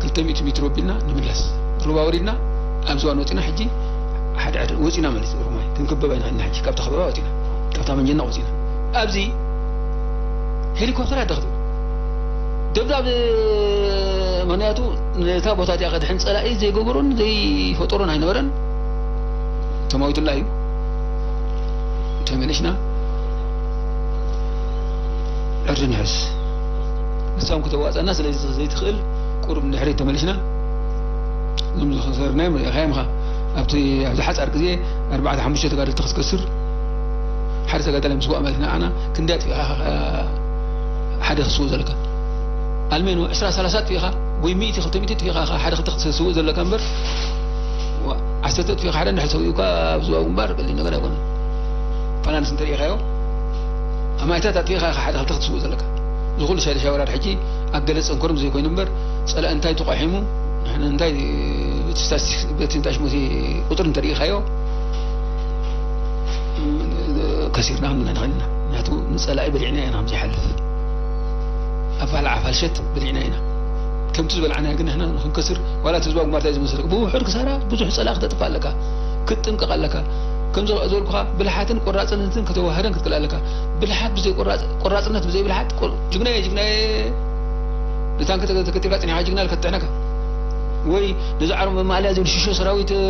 ክልተ ሚእቲ ሜትሮ ኣቢልና ንምለስ። ሩባ ወሪድና ኣብ ዝባን ወፂና። ሕጂ ሓደ ዕድል ወፂና ማለት እዩ። ሩማይ ክንክበባ ኢና ሕጂ፣ ካብታ ከበባ ወፂና፣ ካብታ መንጀና ወፂና። ኣብዚ ሄሊኮፕተር ኣደኽቲ ደብዳብ፣ ምኽንያቱ ነታ ቦታ እቲኣ ከድሕን ፀላኢ ዘይገበሮን ዘይፈጠሮን ኣይነበረን። ተማዊቱላ እዩ። ተመሊስና ዕርዲ ንሕዝ። ንሳም ክተዋፀና ስለ ዘይትኽእል ቁሩብ ንድሕሪት ተመሊስና። እዞም ዝኸሰርናዮም ርኢኻዮም ኢኻ። ኣብቲ፣ ኣብዚ ሓፃር ግዜ ኣርባዕተ ሓሙሽተ ተጋደልቲ ክትከስር፣ ሓደ ተጋዳላይ ምስዋእ ማለት ንዓና ክንደይ ኣጥፊእኻ ኢኻ ሓደ ክትስውእ ዘለካ? ኣልሜን ዕስራ ሰላሳ ኣጥፊእኻ ወይ ሚእቲ ክልተ ሚእቲ ኣጥፊእኻ ኢኻ ሓደ ክልተ ክትስውእ ዘለካ እምበር፣ ዋ፣ ዓሰርተ ኣጥፊእኻ ሓደ እንድሕር ሰዊኡካ ኣብ ዝባን ግንባር ቀሊል ነገር ኣይኮነን። ፋይናንስ እንተሪኢኻዮ፣ ኣማኢታት ኣጥፊእኻ ኢኻ ሓደ ክልተ ክትስውእ ዘለካ። እዚ ኩሉ ሻለሻ ወራር ሕጂ ኣብ ገለ ጸንኮርም ዘይኮይኑ እምበር፣ ጸላኢ እንታይ ተቋሒሙ፣ ንሕና እንታይ፣ እቲ ስታቲስቲክስ፣ በቲ እንታይ ሽሞቲ ቁጽሪ እንተሪኢኻዮ፣ ከሲርና ክንብል ንኽእል ኢና። ምኽንያቱ ንጸላኢ በሊዕና ኢና ከም ዘይሓልፍ። ኣፋልዓ ፋልሸት በሊዕና ኢና። ከምቲ ዝበላዕናዮ ግን ንሕና ንኽንከስር፣ ዋላ እቲ ህዝባዊ ግንባር እንታይ ዝመስለካ? ብውሑድ ክሳራ ብዙሕ ጸላኢ ክተጥፍእ ኣለካ፣ ክትጥንቀቕ ኣለካ። ከም ዘ-፣ ዝበልኩኻ፣ ብልሓትን ቆራጽነትን ከተዋህደን ክትክእል ኣለካ። ብልሓት ብዘይ ቆራጽ-፣ ቆራጽነት ብዘይ ብልሓት፣ ቆ-፣ ጅግናየ፣ ጅግናየ፣ ንታንኪ ተገ-፣ ተከቲብካ ጸኒሕካ ጅግና ኢልካ ትጥሕነካ። ወይ ነዚ ዓርቢ ማእለያ ዝብል ሽሾ ሰራዊት፣ እ፣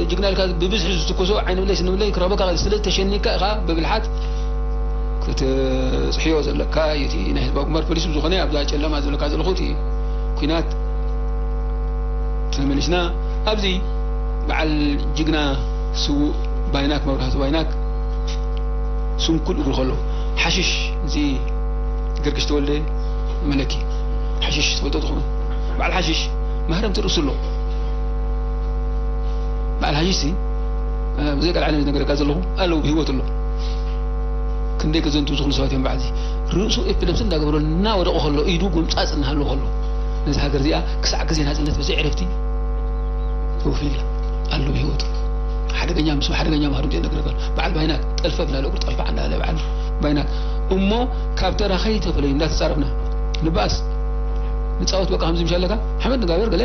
ጅግና ኢልካ ብብዝሒ ዝትኮሶ ዓይኒ ብለይ ስኒ ብለይ ክረኽበካ ስለ ዝተሸኒካ ኢኻ ብብልሓት ክትጽሕዮ ዘለካ እዩ። እቲ ናይ ህዝባዊ ግንባር ፖሊሲ ብዝኾነ ኣብዛ ጨለማ ዝብለካ ዘለኹ እቲ ኲናት ተመሊስና ኣብዚ በዓል ጅግና ስዉእ ባይናክ መብራህቱ ባይናክ ስንኩል እግሩ ከሎ ሓሽሽ እዚ ገርግሽ ተወልደ መለኪ ሓሽሽ ትፈልጦ ትኸውን። በዓል ሓሽሽ ማህረምቲ ርእሱ ኣሎ። በዓል ሓሽሽ ሲ፣ እ፣ ብዘይ ቃል ዓለም ዝነገረካ ዘለኹ ኣለዉ ብህይወት ኣሎ። ክንደይ ከዘንቱ ዝኽሉ ሰባት እዮም በዓል እዚ። ርእሱ ኤፒለፕሲ እንዳገበረሉ እናወደቐ ከሎ፣ ኢዱ ጎምጻጽ እናሃለወ ከሎ፣ ነዚ ሃገር እዚኣ ክሳዕ ግዜ ናጽነት ብዘይ ዕረፍቲ ተወፊዩላ ኣሎ ብህይወቱ። ሓደገኛ ምስ ሓደገኛ ማህረምቲ ዝነገረካ ኣሎ። በዓል ባይናክ ጠልፈ ብላለ እግሩ ጠልፋ እንዳለ በዓል ባይናክ። እሞ ካብ ተራ ከይተፈለዩ እንዳተጻረፍና ንባስ ንጻወት በቃ ከምዚ ምሽ ኣለካ ሓመድ ንጋብር ገለ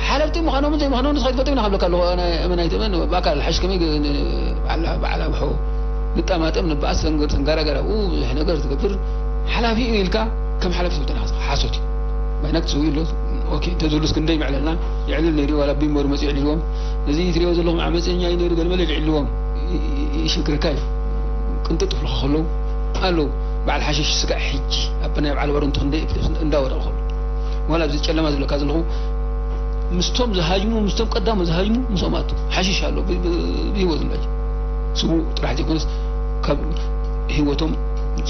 ሓለፍቲ ምዃኖምን ዘይምዃኖምን ንስኻ ይትፈልጦ ኢና ክብለካ ኣለኹ። ኣነ እመን ኣይትእመን ብኣካል ሓሽ ከመይ ግ-፣ ን-፣ በዓል፣ በዓል ኣብሖ ንጠማጠም ንባኣስ ሰንገር-፣ ሰንጋራጋር ኣብኡ ብዙሕ ነገር ትገብር ሓላፊ እዩ ኢልካ ከም ሓላፊ ትፈልጦ ኢኻ። ሓሶት እዩ። ባይናክ ትስውእ ኣሎ። ኦኬ፣ እንተዝህሉስ ክንደይ ምዕለልና። ይዕልል ነይሩ ዋላ ቢምበር መፂኡ ይዕልልዎም። እዚ ትሪኦ ዘለኹም ዓመፀኛ እዩ ነይሩ ገለመለ ይዕልልዎም። ይ-፣ ይ-፣ ይሽግረካ እዩ። ቅንጥጥ ይብሉኻ ከለዉ ኣለዉ። በዓል ሓሽሽ ስጋዕ ሕጂ ኣብ ናይ በዓል ባሮንቱ ክንደይ እንዳወደቐ ከሎ። ዋላ ኣብዚ ጨለማ ዝብለካ ዘለኹ ምስቶም ዝሃጅሙ፣ ምስቶም ቀዳሞ ዝሃጅሙ ምስኦም ኣቱ። ሓሽሽ ኣሎ ብ-፣ ብ-፣ ብህይወት እንዳዩ። ስዉእ ጥራሕ ዘይኮነስ ካብ ህይወቶም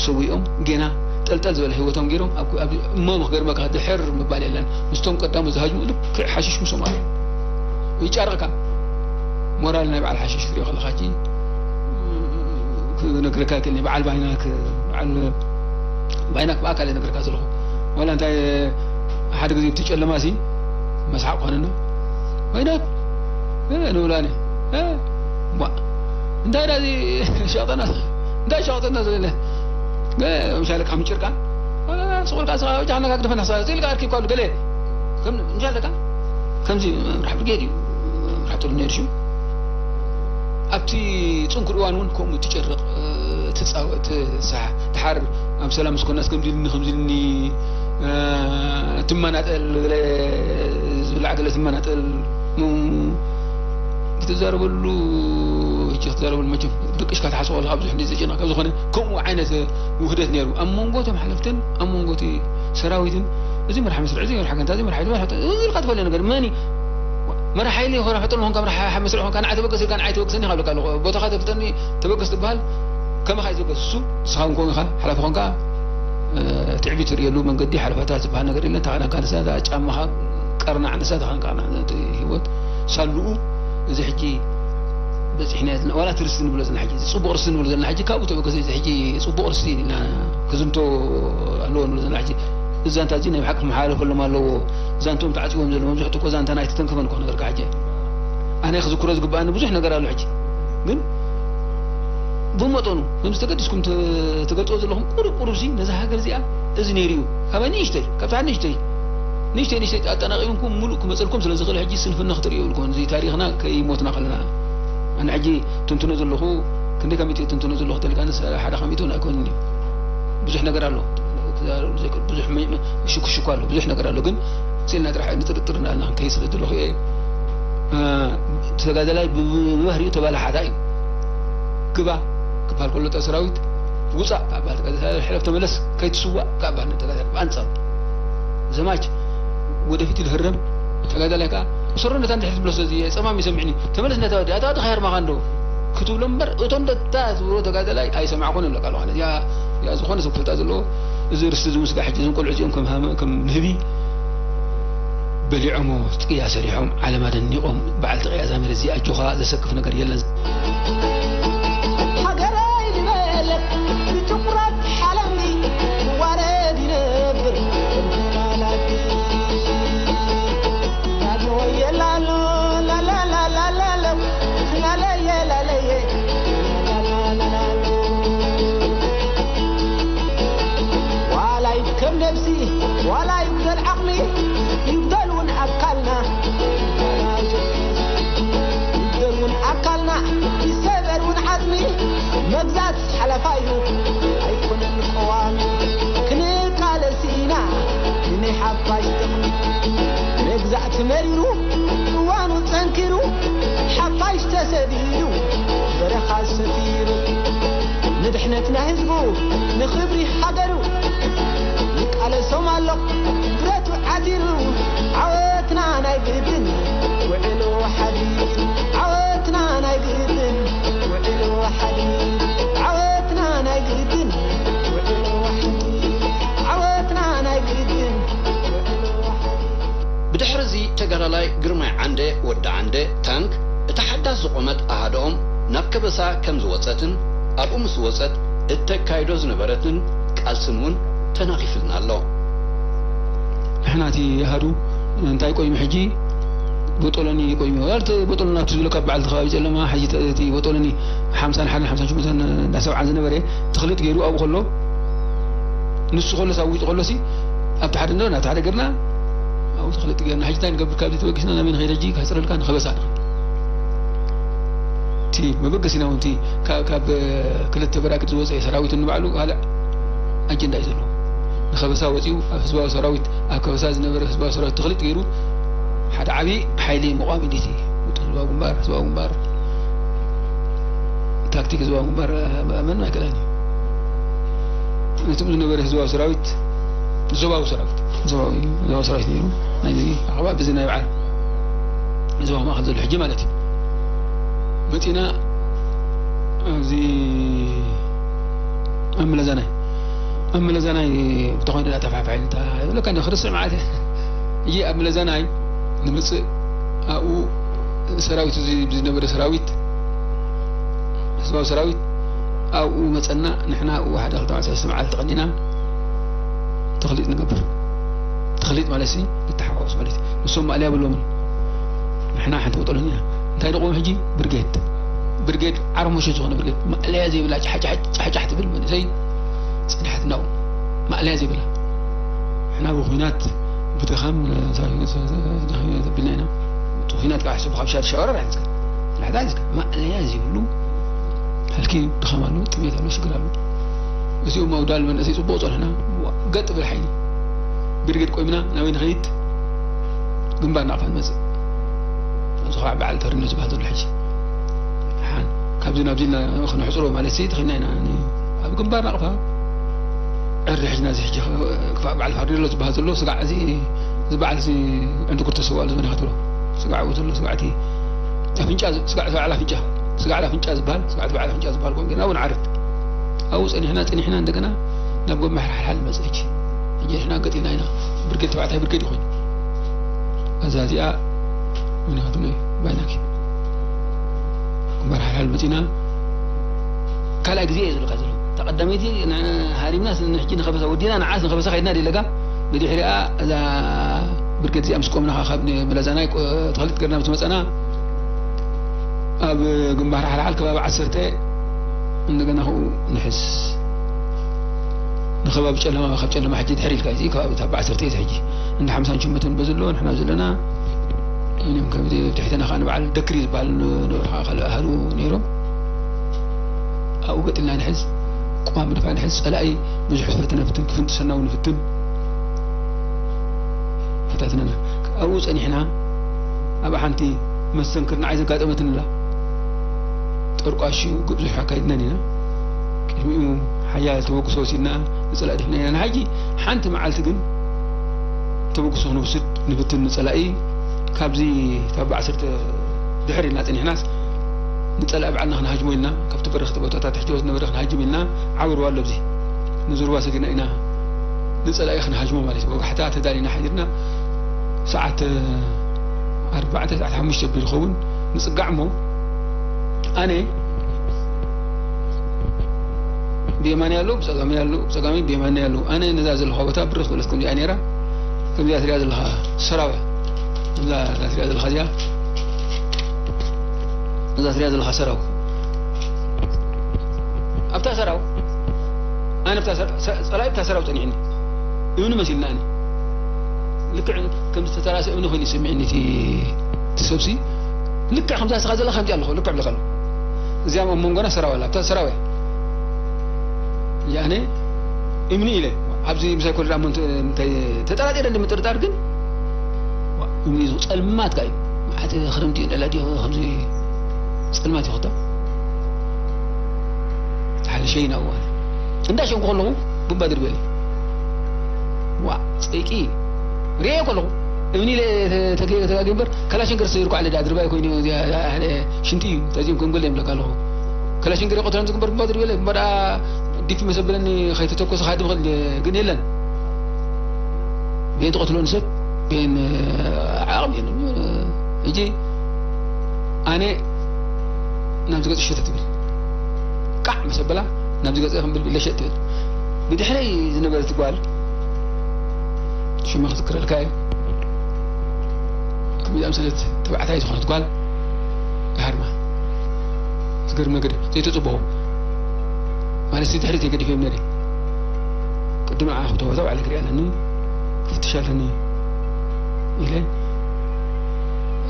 ሰዊኦም ጌና ጠልጠል ዝበለ ህይወቶም ገይሮም ኣብ፣ ኣብ እሞ ክገርመካ ድሕር ምባል የለን። ምስቶም ቀዳሞ ዝሃጅሙ ልክዕ ሓሽሽ ምስኦም ኣሎ። ይጫረቕካ። ሞራል ናይ በዓል ሓሽሽ ክትሪኦ ከለኻ ሕጂ ክነግረካ ይክእል። በዓል ባይናክ፣ በዓል ባይናክ ብኣካል እየ ነግረካ ዘለኹ። ዋላ እንታይ ሓደ ግዜ እቲ ጨለማ ሲ መስሓቕ ኮነና። ባይናክ፣ እ፣ ንብላኒ። እ፣ ቧ። እንታይ ዳ እዚ ሸቕጠና? እንታይ ሸቕጠና ዝብለ? እ፣ ምሻለካ ምጭርቃን። እ፣ ስቑልካ ስኻ ወጃ ሃነካ ግደፈና ስኻ። ኢልካ ኣርኪብካ ኣሉ ገለ። ከም፣ ምሻለካ? ከምዚ ምራሕ ብርጌድ እዩ። ምራሕ ጥሩ ነይሩ ሽው። ኣብቲ ጽንኩር እዋን እውን ከምኡ ትጭርቕ፣ እ፣ ትጻወ-፣ ትስሓ-፣ ድሓር ኣብ ሰላም ምስ ኮናስ ከምዚ ኢልኒ፣ ከምዚ ኢልኒ፣ እ፣ ትመናጠል፣ ገለ ዝብላዕ ገለ ትመናጠል። ኑ፣ ክትዛረበሉ፣ ሕጂ ክትዛረበሉ መቸም ደቂስካ ትሓስቦ ከለኻ ብዙሕ እንደ ዘጨነቕ ካብ ዝኾነ፣ ከምኡ ዓይነት ውህደት ነይሩ። ኣብ መንጎ እቶም ሓለፍትን ኣብ መንጎ እቲ ሰራዊትን፣ እዚ መራሒ መስርዕ፣ እዚ መራሒ ጋንታ፣ እዚ መራሒ፣ እዚ መራሒ፣ እዚ ኢልካ ትፈልዮ ነገር መን እዩ? መራሒ ሓይሊ ይኾና ፈጠር ምዃንካ፣ መራሒ መስርዕ ኾንካ፣ ንዓይ ተበገስ ኢልካ ንዓይ ተበግሰኒ ካብ ኢልካ ኣለኹ። ቦታኻ ተፍልጠኒ፣ ተበገስ ትበሃል፣ ከማኻ እዩ ዝበገስ። እሱ ንስኻ እውን ከምኡ ኢኻ፣ ሓላፊ ኾንካ፣ እ፣ ትዕቢት ትርእየሉ መንገዲ ሓለፋታት ዝበሃል ነገር የለን። እታ ኸዳንካ ንሳ፣ እታ ጫማኻ ቀርናዕ ንሳ፣ እታ ኸዳንካ ቀርናዕ፣ እቲ ህይወት ሳሉኡ፣ እዚ ሕጂ በፂሕናዮ ዘለና፣ ዋላ እቲ ርስቲ ንብሎ ዘለና ሕጂ፣ እዚ ፅቡቕ ርስቲ ንብሎ ዘለና ሕጂ፣ ካብኡ ተበገሰ፣ እዚ ሕጂ ፅቡቕ ርስቲ ኢልና ክዝንቶ ኣለዎ ንብሎ ዘለና ሕጂ፣ እዚ ዛንታ እዚ ናይ ብሓቂ ክመሓላለፈሎም ኣለዎ። ዛንትኦም ተዓፂዎም ዘሎ መብዝሕትኡ እኮ ዛንታና ኣይተተንከፈን እኮ ነገርካ ሕጂ። ኣነ ክዝክሮ ዝግብኣኒ ብዙሕ ነገር ኣሎ ሕጂ። ግን ብመጠኑ፣ ከምዚ ተገዲስኩም ተ-፣ ትገልፅዎ ዘለኹም ቁሩብ ቁሩብ ሲ ነዛ ሃገር እዚኣ እዚ ነይሩ እዩ። ካባይ ንእሽተይ፣ ካብታ ንእሽተይ ንእሽተይ ንእሽተይ ኣጠናቒምኩም ሙሉእ ክመፀልኩም ስለ ዝኽእል፣ ሕጂ ስንፍና ክትርእዩ የብልኩምን። እዚ ታሪኽና ከይሞትና ከለና፣ ኣነ ሕጂ ትንትኖ ዘለኹ፣ ክንደይ ካብ ሚእቲ ትንትኖ ዘለኹ ተልካንስ ሓደ ካብ ሚእቲ ኣይኮንን እዩ። ብዙሕ ነገር ኣሎ። ብዙሕ መ-፣ መ-፣ ሽኩሽኩ ኣሎ። ብዙሕ ነገር ኣሎ። ግን ስኢልና ጥራሕ ንጥርጥር እናበልና ክንከይድ ስለ ዘለኹ እየ። እ፣ ተጋዳላይ ብ-፣ ብባህሪኡ ተባላሓታይ እዩ። ግባ ክበሃል ከሎ ጦር ሰራዊት፣ ውፃእ ካብ በሃል ተጋዳላይ፣ ሕለፍ ተመለስ፣ ከይትስዋእ ካብ በሃል ተጋዳላይ፣ ብኣንፃሩ ዘማች ወደፊት ኢሉ ህረም፣ ተጋዳላይ ከዓ፣ "ሰሮ ነታ እንድሕር ትብሎ ስለዚ ጸማም ይሰምዕኒ፣ ተመለስ ነታ ወዲ፣ ኣታ ወዲ ከይሃርማኻ እንዶ?" ክትብሎ እምበር፣ እቶም ደታ ዝብሎ ተጋዳላይ ኣይሰማዕኩን እብለካ ኣለኹ። ኣነ እዚኣ፣ እዚኣ ዝኾነ ሰብ ክፈልጣ ዘለዎ፣ እዚ ርስቲ እዚ ምስጋሕ ሕጂ እዞም ቆልዑ እዚኦም ከም ሃመ-፣ ከም ንህቢ በሊዖሞ፣ ጥቅያ ሰሪሖም፣ ዓለም ኣደኒቖም፣ በዓልቲ ቅያ እዛ መሬት እዚኣ ኣጆኻ፣ ዘሰክፍ ነገር የለን። ሃገረይ ዝበለት ብትኹረት ሓለምኒ ክዋረድ ይነብር እንተባላቲ። ላሎ የላሎ ላላላላላሎ ላለየ ላለየ ላላላላሎ። ዋላ ይድከም ነብሲ ዋላ ይጉደል ዓቕሚ ይጉደል እውን ኣካልና ይጉደል እውን ኣካልና ይሰበር እውን ዓጽሚ መግዛት ሓለፋ እዩ ኣይኮነን ቀዋሚ። ክንቃለስ ኢና ንናይ ሓፋሽ ጥቕሚ። መግዛእቲ መሪሩ እዋኑ ጸንኪሩ ሓፋሽ ተሰዲዱ በረኻ ሰፊሩ ንድሕነትና ህዝቡ ንኽብሪ ሃገሩ ይቃለሶም ኣሎ ብረቱ ዓቲሩ። ዓወትና ናይ ግድን ውዕሉ ሓዲሩ። ዓወትና ናይ ግድን ውዕሉ ሓዲሩ። ዓወትና ናይ ግድን ውዕሉ ሓዲሩ። ዓወትና ናይ ግድን ውዕሉ ሓዲሩ። ብድሕሪ እዚ ተጋዳላይ ግርማይ ዓንደ፣ ወዲ ዓንደ፣ ታንክ፣ እታ ሓዳስ ዝቖመት ኣሃድኦም ናብ ከበሳ ከም ዝወጸትን ኣብኡ ምስ ወጸት እተካይዶ ዝነበረትን ቃልስን እውን ተናኺፍልና ኣሎ። ንሕና እቲ ኣሃዱ እንታይ ቆይሙ ሕጂ? ቦጦሎኒ ቆይሙ። ዋላ እቲ ቦጦሎኒ ኣብቲ ዝብለካ በዓል እቲ ከባቢ ጨለማ፣ ሕጂ እቲ ቦጦሎኒ ሓምሳን ሓደን ሓምሳን ሸሞንተን እንዳ ሰብዓን ዝነበረ ተኽሊጥ ገይሩ ኣብኡ ከሎ፣ ንሱ ከሎስ ኣብ ውሽጢ ከሎሲ ኣብቲ ሓደ እንዶ ናብቲ ሓደ ገርና ኣብኡ ተኽሊጥ ገርና። ሕጂ እንታይ ንገብር? ካብዚ ተበጊስና ናበይ ንኸይድ? ሕጂ ከሕፅረልካ ንኸበሳ ንኸይድ። እቲ መበገሲና እውን እቲ ካብ፣ ካብ ክልተ በራክት ዝወፀ ሰራዊት ንባዕሉ ካልእ ኣጀንዳ እዩ ዘለዎ። ንኸበሳ ወፂኡ ኣብ ህዝባዊ ሰራዊት፣ ኣብ ከበሳ ዝነበረ ህዝባዊ ሰራዊት ተኽሊጥ ገይሩ ሓደ ዓብዪ ሓይሊ ምቋም እዩ። እቲ ህዝባዊ ግንባር፣ ህዝባዊ ግንባር፣ ታክቲክ ህዝባዊ ግንባር መን ኣይከላን እዩ። ነቲ ዝነበረ ህዝባዊ ሰራዊት፣ ዞባዊ ሰራዊት፣ ዞባዊ፣ ዞባዊ ሰራዊት ነይሩ። ናይ ኣኸባ ብዚ ናይ በዓል ዞባ ማእከል ዘሎ ሕጂ ማለት እዩ። መፂና ኣብዚ ኣብ መለዛናይ፣ ኣብ መለዛናይ ተኾይኑ ተፋሕፋሒ እንታ ይብለካ እንደ ክርስዕ ማለት እዩ። እየ ኣብ መለዛናይ ንምፅእ ኣብኡ ሰራዊት፣ እዚ ዝነበረ ሰራዊት፣ ህዝባዊ ሰራዊት ኣብኡ መፀና። ንሕና ኣብኡ ሓደ ክልተ መዓልቲ፣ ሰለስተ መዓልቲ ተቐኒና ተኽሊጥ ንገብር። ተኽሊጥ ማለት ሲ ንተሓዋወስ ማለት እዩ። ንሶም ማእለያ የብሎምን። ንሕና ሓንቲ ቦጦሎኒ ኢና። እንታይ ንቆም ሕጂ? ብርጌድ። ብርጌድ ዓርሞሸት ዝኾነ ብርጌድ። ማእለያ ዘይብላ ጫሕጫሕ፣ ጫሕጫሕ ትብል መንእሰይ ጽንሓት ናው። ማእለያ ዘይብላ። ንሕና ብኹናት ብድኻም፣ እ፣ ተቢልና ኢና። እቲ ኹናት ካብ ሕሰብ ካብ ሻድ ሻወረር ኣይንዝካ። ንሕና ኣይንዝካ። ማእለያ ዘይብሉ ሃልኪ ድኻም ኣሎ፣ ጥሜት ኣሎ፣ ሽግር ኣሎ። እዚኦም ኣውዳል መንእሰይ ጽቡቕ ጸንሕና። ዋ፣ ገጥ ብል ሓይሊ። ብርጌድ ቆይምና ናበይ ንኸይድ? ግንባር ናቕፋ ንመጽእ። ኣብዚ ኸባቢ በዓል ተርኖ ዝበሃል ዘሎ ሕጂ። ሓን፣ ካብዚ ናብዚ ኢልና ክነሕጽሮ ማለት ሲ፣ ተኺልና ኢና። ን-፣ ኣብ ግንባር ናቕፋ ዕሪ ሕጅና እዚ ሕጂ ክፋእ በዓል ፋርኔሎ ዝበሃል ዘሎ ስጋዕ እዚ፣ እዚ በዓል እዚ ዕንድጉር ተሰዋሉ ዝበነ ከትብሎ። ስጋዕ ኣብኡ ዘሎ ስጋዕ እቲ ኣፍንጫ፣ ስጋዕ በዓል ኣፍንጫ፣ ስጋዕ ኣፍንጫ ዝበሃል፣ ስጋዕ በዓል ኣፍንጫ ዝበሃል ኮን ጌርና እውን ዓርድ። ኣብኡ ጸኒሕና፣ ጸኒሕና እንደገና ናብ ጎማ ሓልሓል መጸ። ሕጂ፣ ሕጂ ንሕና ገጢና ኢና። ብርጌድ ተባዕታይ ብርጌድ ይኾን። እዛ እዚኣ መን ኢኻ ትብሎ እዩ? ባይናኪ። ግንባር ሓልሓል መጺና። ካልኣይ ግዜ እየ ዝብለካ ዘለኹ። እታ ቀዳመይቲ ን-፣ ሃሪምና ስ-፣ ንሕጂ ንኸበሳ ወዲና፣ ንዓስ ንኸበሳ ከይድና ደለጋ። ብድሕሪኣ እዛ ብርጌድ እዚኣ ምስ ቆምና ካብ መለዛናይ ቆ-፣ ተኽሊጥ ገርና ምስ መጸና፣ ኣብ ግንባር ሓልሓል ከባቢ ዓሰርተ እንደገና ከኡ ንሕስ። ንከባቢ ጨለማ፣ ካብ ጨለማ ሕጂ ድሕር ኢልካ፣ እዚ ከባቢ እታ በዓሰርተ እዩ ሕጂ። እንዳ ሓምሳን ሸሞንተን በዚ ኣሎ፣ ንሕና ዘለና፣ እኔም ከምዚ ኣብ ትሕተና ከኣ ንበዓል ደክሪ ዝበሃል ን-፣ ን-፣ ካልእ ኣሃዱ ነይሮም። ኣብኡ ገጢልና ንሕዝ፣ ቅዋም ምድፋእ ንሕዝ፣ ጸላኢ ብዙሕ ፈተነ ፍትን፣ ክፍንጥሰና እውን ይፍትን። ፈታትነና። ኣብኡ ጸኒሕና፣ ኣብ ሓንቲ መስተንክር ንዓይ ዘጋጠመትንላ። ጠርቋሽ ውግእ ብዙሕ ኣካይድናን ኢና። ቅድሚኡ ሓያል ተበግሶ ወሲድና ንጸላኢ ድሕና ኢና። ንሓጂ ሓንቲ መዓልቲ ግን ተበግሶ ክንወስድ ንፍትን ንጸላኢ። ካብዚ ካብ ዓሰርተ ድሕር ኢልና ጸኒሕናስ ንጸላኢ ባዕልና ክንሃጅሞ ኢልና ካብቲ በረኽቲ ቦታታት ትሕቲ ዝነበረ ክንሃጅም ኢልና ዓብርዋ ኣሎ። ኣብዚ ንዝርዋ ሰጊና ኢና ንጸላኢ ክንሃጅሞ ማለት እዩ። ወጋሕታ ተዳሊና ሓዲርና ሰዓት ኣርባዕተ ሰዓት ሓሙሽተ ቢሉ ይኸውን ንጽጋዕ እሞ ኣነ ብየማኒ ኣሎ፣ ብጸጋሚ ኣሎ፣ ብጸጋሚ ብየማኒ ኣሎ። ኣነ ነዛ ዘለኹዋ ቦታ ብርኽ ዝበለት ከምዚኣ ነይራ። ከምዚኣ ትሪኣ ዘለኻ ሰራው እያ። እዛ፣ እዛ ትሪኣ ዘለኻ እዚኣ፣ እዛ ትሪኣ ዘለኻ ሰራው። ኣብታ ሰራው፣ ኣነ ኣብታ ሰራ-፣ ሰ-፣ ጸላኢ ኣብታ ሰራው ጸኒሕኒ። እምኒ መሲልና ኣነ። ልክዕ ከም ዝተተራሰ እምኒ ኮይኑ ይስምዕኒ እቲ፣ እቲ ሰብሲ። ልክዕ ከምዛ ስኻ ዘለኻ ከምዚኣ ኣለኹ፣ ልክዕ ብለካ ኣለኹ። እዚኣ ኣብ መንጎና ሰራው ኣላ፣ ኣብታ ሰራው እያ። እዚኣ ኣነ እምኒ ኢለ፣ ኣብዚ ምሳይ ኮለዳ እሞ እንተ-፣ እንታይ ተጠራጢረ እንዲ ምጥርጣር ግን፣ ዋ፣ እምኒ እዩ፣ ጸልማት ከኣ እዩ። መዓት ክረምቲ እዩ፣ ንዕላ ድዮ ከምዚ ጸልማት እዩ ክታ። ሓደ ሸይና እዋን እንዳ ሸንኩ ከለኹ፣ ቡምባ ድርበኒ። ዋ፣ ጸይቂ። ርእየ ከለኹ፣ እምኒ ኢለ ተ-፣ ተገ-፣ ተጋግየ እምበር፣ ካላሽንከር ሰይርኩ ዓለ ድኣ ድርባይ ኮይኑ፣ እዚኣ፣ ሓደ ሽንቲ እዩ፣ ተዚም ከም ጎል የምለካ ኣለኹ። ካላሽንከር ይቆትረን ዝግበር ቡምባ ድርበለ፣ ቡምባ ደኣ ዲፍ መሰብለኒ፣ ከይተተኮሰ ክሃድም ይኽእል፣ ግን የለን። ቤን ትቐትሎን ሰብ፣ ቤን ዓቕሚ የለን። ሕጂ ኣነ ናብዚ ገጽ ሸተት ትብል። ቃዕ ምስ ኣበላ ናብዚ ገጽ ከም ብልቢ ለሸጥ ትብል። ብድሕረይ ዝነበረት ጓል፣ ሽማ ክዝክረልካ እየ። ከምዚ ኣምሰለት ተባዕታይ ዝኾነት ጓል ይሃርማ። ዝገርም ነገር እዩ። ዘይተጽብኦ። ማለት፣ እዚ ድሕሪት እየ ገዲፈዮም ነይረ። ቅድሚ ንዓ ክተወታ ባዕለ ክሪኣ ኣለኒ፣ ክፍትሽ ኣለኒ ኢለ፣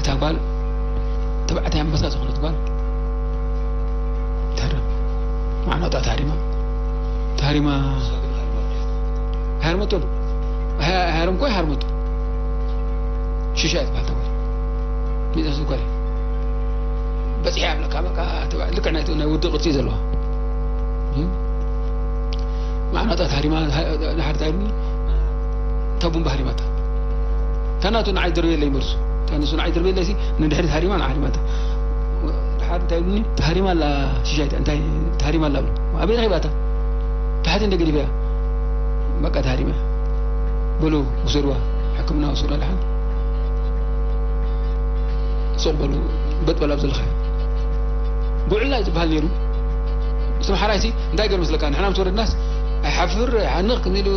እታ ጓል፣ ተባዕታይ ኣንበሳ ዝኾነት ጓል፣ ተሃረም። ማዕናጣ ተሃሪማ። ተሃሪማ። ኣይሃርመቶም። ኣይ-፣ ኣይሃርምኮ ኣይሃርመቶም። ሽሻ እያ ትበሃል እታ ጓል። ሚዛን ዝጓል። በጺሐ ኣብለካ በቃ፣ ተባ-፣ ልክዕ ናይ፣ ናይ ወዲ ቅርጺ ዘለዋ። እም? ማዕናጣ ተሃሪማ፣ ድሓር እንታይ ኢሉኒ? እታ ቡምባ ሃሪማታ። እታ ናቱ ንዓይ ደርበየለይ መልሱ። እታ ንሱ ንዓይ ደርበየለይ ሲ፣ ንድሕሪት ሃሪማ ንዓ ሃሪማታ። ድሓር እንታይ ኢሉኒ? ተሃሪማ ኣላ ሽሻይታ፣ እንታይ ተሃሪማ ኣላ ብሎ። ኣበይ ረኺባታ? ታሕቲ እንደ ገዲፈያ። በቃ ተሃሪማ። በሉ ውሰድዋ፣ ሕክምና ውሰድዋ ደሓን። ሱቕ በሉ፣ በጥ በል ኣብ ዘለኻዮ። ጉዕላ እዩ ዝበሃል ነይሩ። እቲ መሓራይሲ እንታይ ገይሩ መስለካ? ንሕና ምስ ወረድናስ፣ ኣይሓፍር፣ ኣይሓንቕ፣ ክንዲ ኢሉ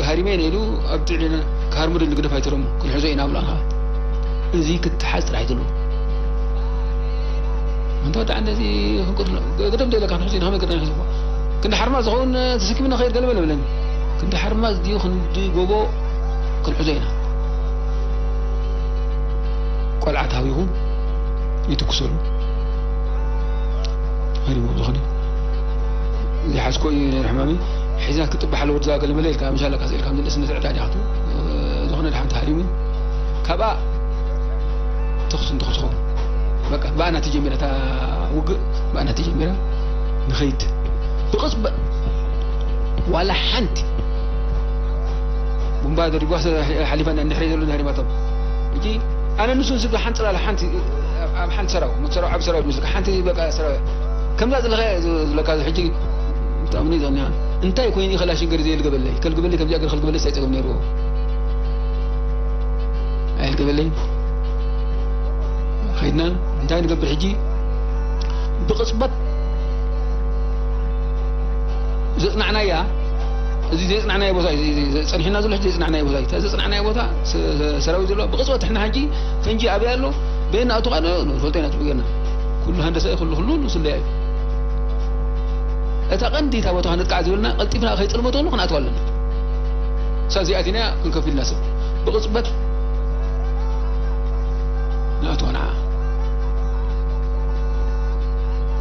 ሃሪመ ኢሉ ኣብ ትዕሊና ክሃርሙ ድል ንግደፍ ኣይትረሙ፣ ክንሕዞ ኢና ብሎ ኣንሃ። እዚ ክትሓዝ ጥራሕ እዩ ዘለዎ። እንተ ወዲ ዓንደዚ ክንቅትሎ፣ ገደም ደለካ ክንሕዞ ኢና፣ ከመይ ገርና ንሕዞ? ክንዲ ሓርማዝ ዝኸውን ተሰኪምና ኸይድ ገለ በለ ብለኒ። ክንዲ ሓርማዝ ድዩ ክንዲ ጎቦ ክንሕዞ ኢና። ቆልዓ ተሃዊኹ ይትኩሰሉ። ሃሪሞም ዝኾነ ዘይሓዝኮ እዩ ነይሩ ሕማመይ። ሒዝና ክትጥባሕ ኣለዎ፣ ወድዛ ገለ መለ ኢልካ፣ ምሻ ኣለካ ስኢልካ፣ ምልስ ነቲ ዕዳ ዲኻ ትብል። ዝኾነ ድሓን ተሃሪሙ። ካብኣ ተኹስ እንተኹስ ኸውን። በቃ፣ ብኣና ተጀሚራ እታ ውግእ፣ ብኣና ተጀሚራ። ንኸይድ። ብቕጽበት። ዋላ ሓንቲ። ቡምባ ደሪጓ ሓሊፋ እንድሕረይ ዘሎ ሃሪማቶም። ሕጂ ኣነ ንሱ ንስብ ሓንቲ ጽላል ሓንቲ ኣብ ሓንቲ ሰራው፣ መት ሰራው ዓቢ ሰራው ዝመስልካ ሓንቲ በቃ ሰራው እያ። ከምዛ ዘለኻ እያ ዝ-፣ ዝብለካ እዚ ሕጂ ብጣዕሚ ነው ዘቕንያ። እንታይ ኮይኑ እዩ ከላሽን ገር ዘየልገበለይ? ከልግበለይ ከምዚኣ ገር ከልግበለይ እንታይ ጸገም ነይርዎ? ኣየልገበለይ። ኸይድና እንታይ ንገብር ሕጂ? ብቕጽበት ዘጽናዕናያ፣ እዚ ዘጽናዕናዮ ቦታ እዩ፣ እዚ፣ እዚ ጸኒሕና ዘሎ ሕጂ ዘጽናዕናዮ ቦታ እዩ። እታ ዘጽናዕናዮ ቦታ ሰ-፣ ሰ-፣ ሰራዊት ዘሎ ብቕጽበት ንሕና ሕጂ ፈንጂ ኣበይ ኣሎ? በየን ኣቱ ቃል ንፈልጦ ኢና ጽቡቕ ጌርና። ኩሉ ሃንደሳ እዩ፣ ኩሉ፣ ኩሉ፣ ኩሉ ስለያ እዩ። እታ ቀንዲ እታ ቦታ ክንጥቃዕ ዝበልና ቀልጢፍና ከይጽልመተሉ ክንኣትዋ ኣለና። ሳብ እዚኣቲና ክንከፍልና ሰብ ብቕጽበት ንኣትዋ ንዓ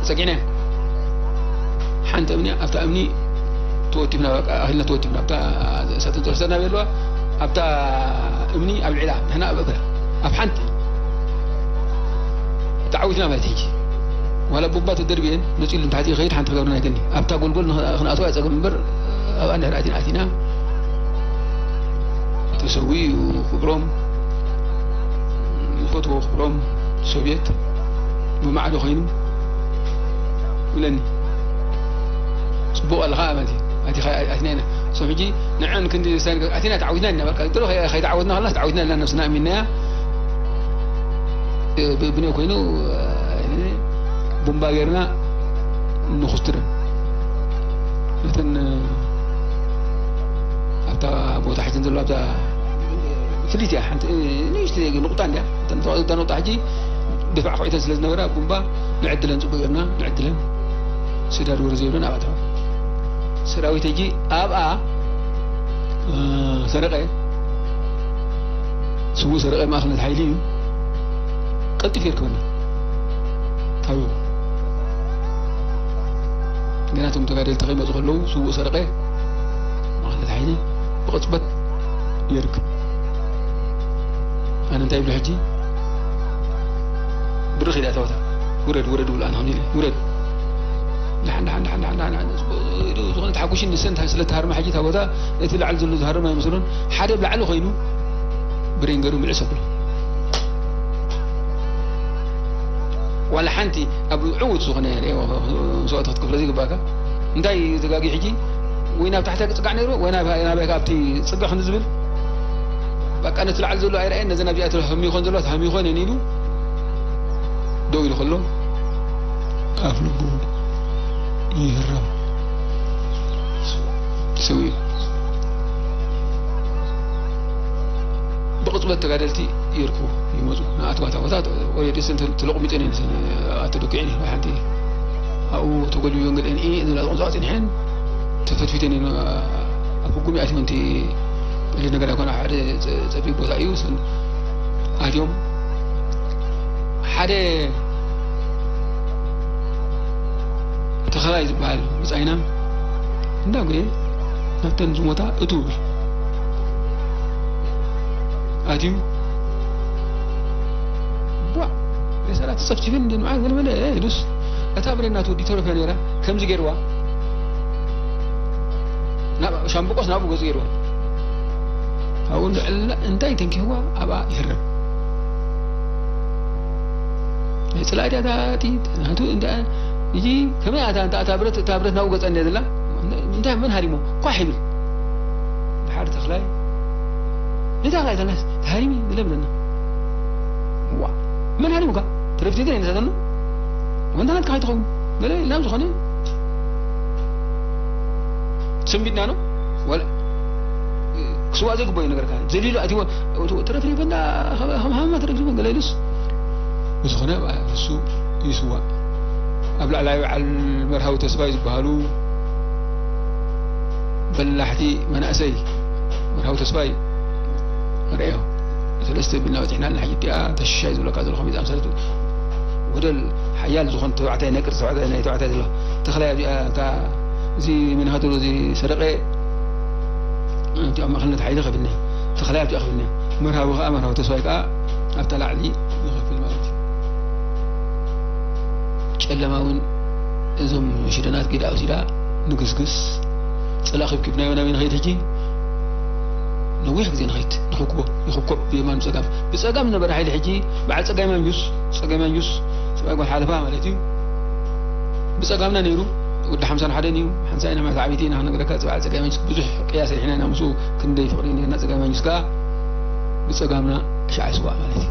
ጸጊዕና ሓንቲ እምኒ ኣብታ እምኒ ተወቲፍና፣ በቃ ኣኺልና ተወቲፍና። ኣብታ ሳጥን ጸርሰና ቤለዋ ኣብታ እምኒ ኣብ ልዕላ ንሕና ኣብ እግራ ኣብ ሓንቲ ተዓዊትና ማለት ሕጂ ዋላ ቡባ ተደርብየን መጺሉ ንታሕቲ ይኸይድ ሓንቲ ክገብረና ኣይክእልኒ። ኣብታ ጎልጎል ንኽ-፣ ክንኣትዋ ጸገም እምበር ኣብኣ እንድሕር ኣቲና ኣቲና ተሰዊኡ ክብሮም ዝፈትዎ ክብሮም ሶብየት ብማዕዶ ኮይኑ ይብለኒ። ጽቡቕ ኣለኻ ማለት እዩ። ኣቲኻ ኣቲና ኢና። ሶም ሕጂ ንዐን ክንዲ ሳይን ኣቲና ተዓዊትና ኢና። በቃ ድሮ ከይ-፣ ከይተዓወትና ከለና ተዓዊትና ኢልና ነብስና ኣሚንናያ። እ፣ ብ-፣ ብንዮ ኮይኑ፣ እ፣ ቡምባ ጌርና ንኹስትረን። ነተን፣ እ፣ ኣብታ ቦታ ሒዘን ዘለዋ ኣብታ ፍልይቲ እያ። ሓንቲ፣ እ፣ ንእሽተይ ንቑጣ እንድያ። እተን ተዋፅኦ እታ ንቑጣ ሕጂ ድፋዕ ከውዒተን ስለ ዝነበራ ቡምባ ንዕድለን ጽቡቕ ጌርና ንዕድለን። ስዳድ ወረ ዘይብለን ኣብኣ ተዋ። ሰራዊት ሕጂ ኣብኣ፣ እ፣ ሰረቐ፣ ስዉእ ሰረቐ ማእኸልነት ሓይሊ እዩ። ቀልጢፉ የርክበና። ታቢቡ። ገና እቶም ተጋደልቲ ከይመጹ ከለዉ ስዉእ ሰረቐ ማእኸልነት ሓይሊ ብቕጽበት የርክብ። ኣነ እንታይ ይብሎ ሕጂ? ብርኽ ኢለ እታ ቦታ፣ "ውረድ፣ ውረድ" እብሎ ኣነ ከምዚ ኢለ፣ "ውረድ!" ደሓን፣ ደሓን፣ ደሓን፣ ደሓን፣ ደሓን፣ ደሓን። ኢሉ ዝኾነ ተሓጒሹ ንሰን ስለ እተሃርማ ሕጂ እታ ቦታ፣ እቲ ላዕሊ ዘሎ ዝሃርም ኣይመስሎን። ሓደ ኣብ ላዕሊ ኮይኑ ብሬን ገይሩ ምልስ ኣብሎ። ዋላ ሓንቲ ኣብ ዕዉት ዝኾነ መስዋእቲ ክትከፍሎ ዘይግባእካ። እንታይ ተጋጊ ሕጂ? ወይ ናብ ታሕቲ ክጽጋዕ ነይሩ፣ ወይ ናብ፣ ናበይ ኣብቲ ጽግዕ ክንዲ ዝብል። በቃ ነቲ ላዕሊ ዘሎ ኣይረኣየን፣ ነዘን ኣብዚኣ ተሃሚኾን ዘለዋ ተሃሚኾን እየን ኢሉ ደው ኢሉ ከሎ ኣፍ ልቡ ይህረም። ሰው እዩ። ብቕጽበት ተጋደልቲ ይርክቡ፣ ይመጹ። ንኣተዋ እታ ቦታ ኦልሬዲ እሰን ተለቑሚጠን እየን፣ እሰን ተደኲዐን እየን። ወይ ሓንቲ ኣብኡ ተጎልቢበን ገለአን እየ ዝብላ ዝቕንጽዋ ጸኒሐን፣ ተፈትፊተን እየን። ኣብ ህጉም ይኣትወን እቲ ቀሊል ነገር ኣይኮነ። ሓደ ጸ-፣ ጸቢብ ቦታ እዩ። እሰን ኣትዮም ሓደ ተኸላይ ዝበሃል ብጻይና እንዳጎየ ናብተን ዝሞታ እትው ይብል። ኣትዩ፣ ቧዕ! ሬሳታት ተጸፍጺፈን እንደ ንዓ ገለመለ ኢሉስ፣ እታ ብሬን ናቱ ዲተረፍያ ነይራ፣ ከምዚ ገይርዋ። ናብ ሻምብቆስ ናብኡ ገጹ ገይርዋ። ኣብኡ እንድዕላ እንታይ ተንኪፍዋ ኣብኣ ይህረም። ናይ ጽላእ ድያ እታ ጥይት? ናቱ እንዳ-፣ እዚ ከመይ እያ እታ፣ እታ፣ እታ ብረት፣ እታ ብረት ናብኡ ገጻ እንድያ ዘላ? እንታይ፣ መን ሃሪሞ? ኳሕ ይብል። ድሓር ተኽላይ፣ እንታይ ተኽላይ ተላስ? ተሃሪሚ ዝለብለና። ዋ፣ መን ሃሪሙካ? ተረፊቱ ግን ኣይነሳተሉ። ወንታ ናትካ ከይትኸውን። ገለ ኢልና ብዝኾነ ትሰንቢድና ነው። ወላ ክስዋእ ዘይግባኦ ነገር ካለ ዘሊሉ ኣትዎ፣ ትረፍሪፈ እንዳ ከም ሃመማ ተረፍሪፈ ገለ ኢሉስ፣ ብዝኾነ ንሱ ይስዋእ። ኣብ ላዕላይ በዓል መርሃዊ ተስፋይ ዝበሃሉ በላሕቲ መናእሰይ፣ መርሃዊ ተስፋይ ርእዮ፣ ሰለስተ ቢልና በፂሕና ኣለና። ሕጂ እቲኣ ተሽሻይ ዝብለካ ዘሎ ከመይ ዝኣምሰለት ወደል ሓያል ዝኾነ ተባዕታይ፣ ናይ ቅርፂ ተባዕታይ፣ ናይ ተባዕታይ ዘሎ ተኽላይ ኣብዚኣ፣ እታ እዚ መን ሃተሎ እዚ ሰረቐ ኣብቲ ኣብ ማእኸልነት ሓይሊ ከፍልና እዩ። ተኽላይ ኣብቲ ከፍልና እዩ። መርሃዊ ከዓ፣ መርሃዊ ተስፋይ ከዓ ኣብታ ላዕሊ ይኸፍል ማለት እዩ። ጨለማ እውን እዞም ሽደናት ጌዳ ወሲዳ ንግስግስ። ጽላእ ክብኪብናዮ ናበይ ንኸይድ ሕጂ? ነዊሕ ግዜ ንኸይድ፣ ንኽብክቦ፣ ይኽብኮብ ብየማን ብጸጋም። ብጸጋም ዝነበረ ሓይሊ ሕጂ በዓል ጸጋይ ማንጁስ፣ ጸጋይ ማንጁስ ሰብኣይ ጓል ሓለፋ ማለት እዩ። ብጸጋምና ነይሩ፣ ወዲ ሓምሳን ሓደን እዩ። ሓምሳ ኢና ማለት ዓቢይቲ ኢና ክነግረካ፣ በዓል ጸጋይ ማንጁስ ብዙሕ ቅያ ሰሪሕና ኢና ምስኡ፣ ክንደይ ፍቕሪ ነይርና። ጸጋይ ማንጁስ ከኣ ብጸጋምና ሻዕ ይስዋእ ማለት እዩ።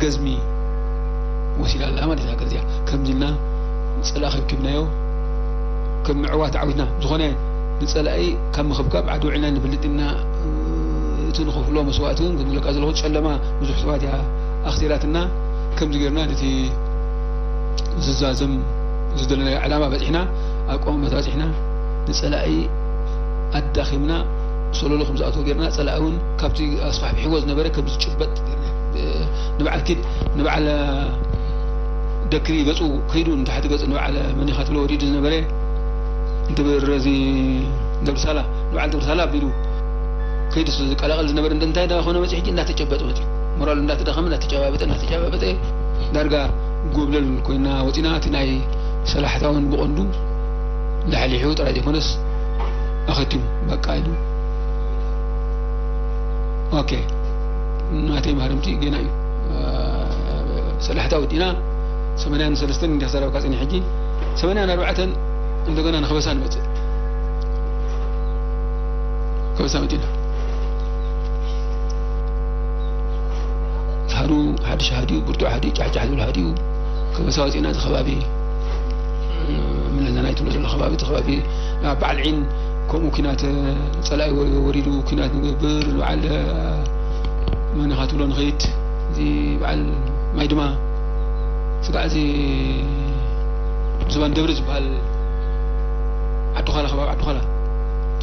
ገዝሚ ወሲዳ ኣላ ማለት እያ። ሃገር እዚኣ ከምዚ ኢልና ጽላእ ከብኪብናዮ፣ ከም ምዕዋት ዓዊትና፣ ዝኾነ ንጸላኢ ካብ ምኽብካብ ዓዲ ውዒልና ንፈልጥ ኢና። እቲ ንኸፍሎ መስዋእቲ እውን፣ ከም ዝብለካ ዘለኹ፣ ጨለማ ብዙሕ ሰባት እያ ኣኽቲላትና። ከምዚ ጌርና ነቲ ዝዛዘም ዝደለናዮ ዕላማ በጺሕና፣ ኣብ ቀዋሚ ቦታ በጺሕና፣ ንጸላኢ ኣዳኺምና፣ ሰሎሎ ከም ዝኣትዎ ጌርና፣ ጸላኢ እውን ካብቲ ኣስፋሕፊሕዎ ዝነበረ ከም ዝጭበጥ ጌርና። ንበዓል ኪድ፣ ንበዓል ደክሪ ገጹ ከይዱ ንታሕቲ ገጹ ንበዓል መኒኻ ትብሎ ወሪዱ ዝነበረ፣ ድብር እዚ ደብርሳላ፣ ንበዓል ደብርሳላ ኣቢሉ ከይዱ ዝቀላቐል ዝነበረ እንደ እንታይ እንዳኾነ መጺኡ፣ ሕጂ እንዳተጨበጠ መጺኡ። ሞራሉ እንዳተዳኸመ፣ እንዳተጨባበጠ፣ እንዳተጨባበጠ፣ ዳርጋ ጎብለል ኮይና ወጺና። እቲ ናይ ሰላሕታ እውን ብቐንዱ ላሕሊሑ ጥራይ ዘይኮነስ ኣኸቲሙ፣ በቃ ኢሉ። ኦኬ፣ ናተይ ማህረምቲ ጌና እዩ። ሰላሕታ ወዲእና፣ ሰማንያን ሰለስተን እንዲያ ተዛረብካ ጸኒሐ። ሕጂ ሰማንያን ኣርባዕተን እንደገና ንኸበሳ ንመጽእ። ከበሳ መጺእና። ሃዱ፣ ሓድሽ ሃድዩ፣ ብርቱዕ ሃድዩ፣ ጫሕጫሕ ዝብል ሃድዩ። ከበሳ ወጺእና፣ እዚ ከባቢ፣ እ፣ ምለና ናይትብሎ ዘሎ ከባቢ፣ እቲ ከባቢ፣ ኣብ በዓል ዒን ከምኡ ኲናት፣ እ፣ ጸላኢ ወ-፣ ወሪዱ ኲናት ንገብር፣ በዓል፣ እ፣ መን ኢኻ ትብሎ ንኸይድ፣ እዚ በዓል ማይ ድማ፣ ስጋዕ እዚ ዝባን ደብሪ ዝበሃል ዓዲ ዃላ፣ ከባቢ ዓዲ ዃላ፣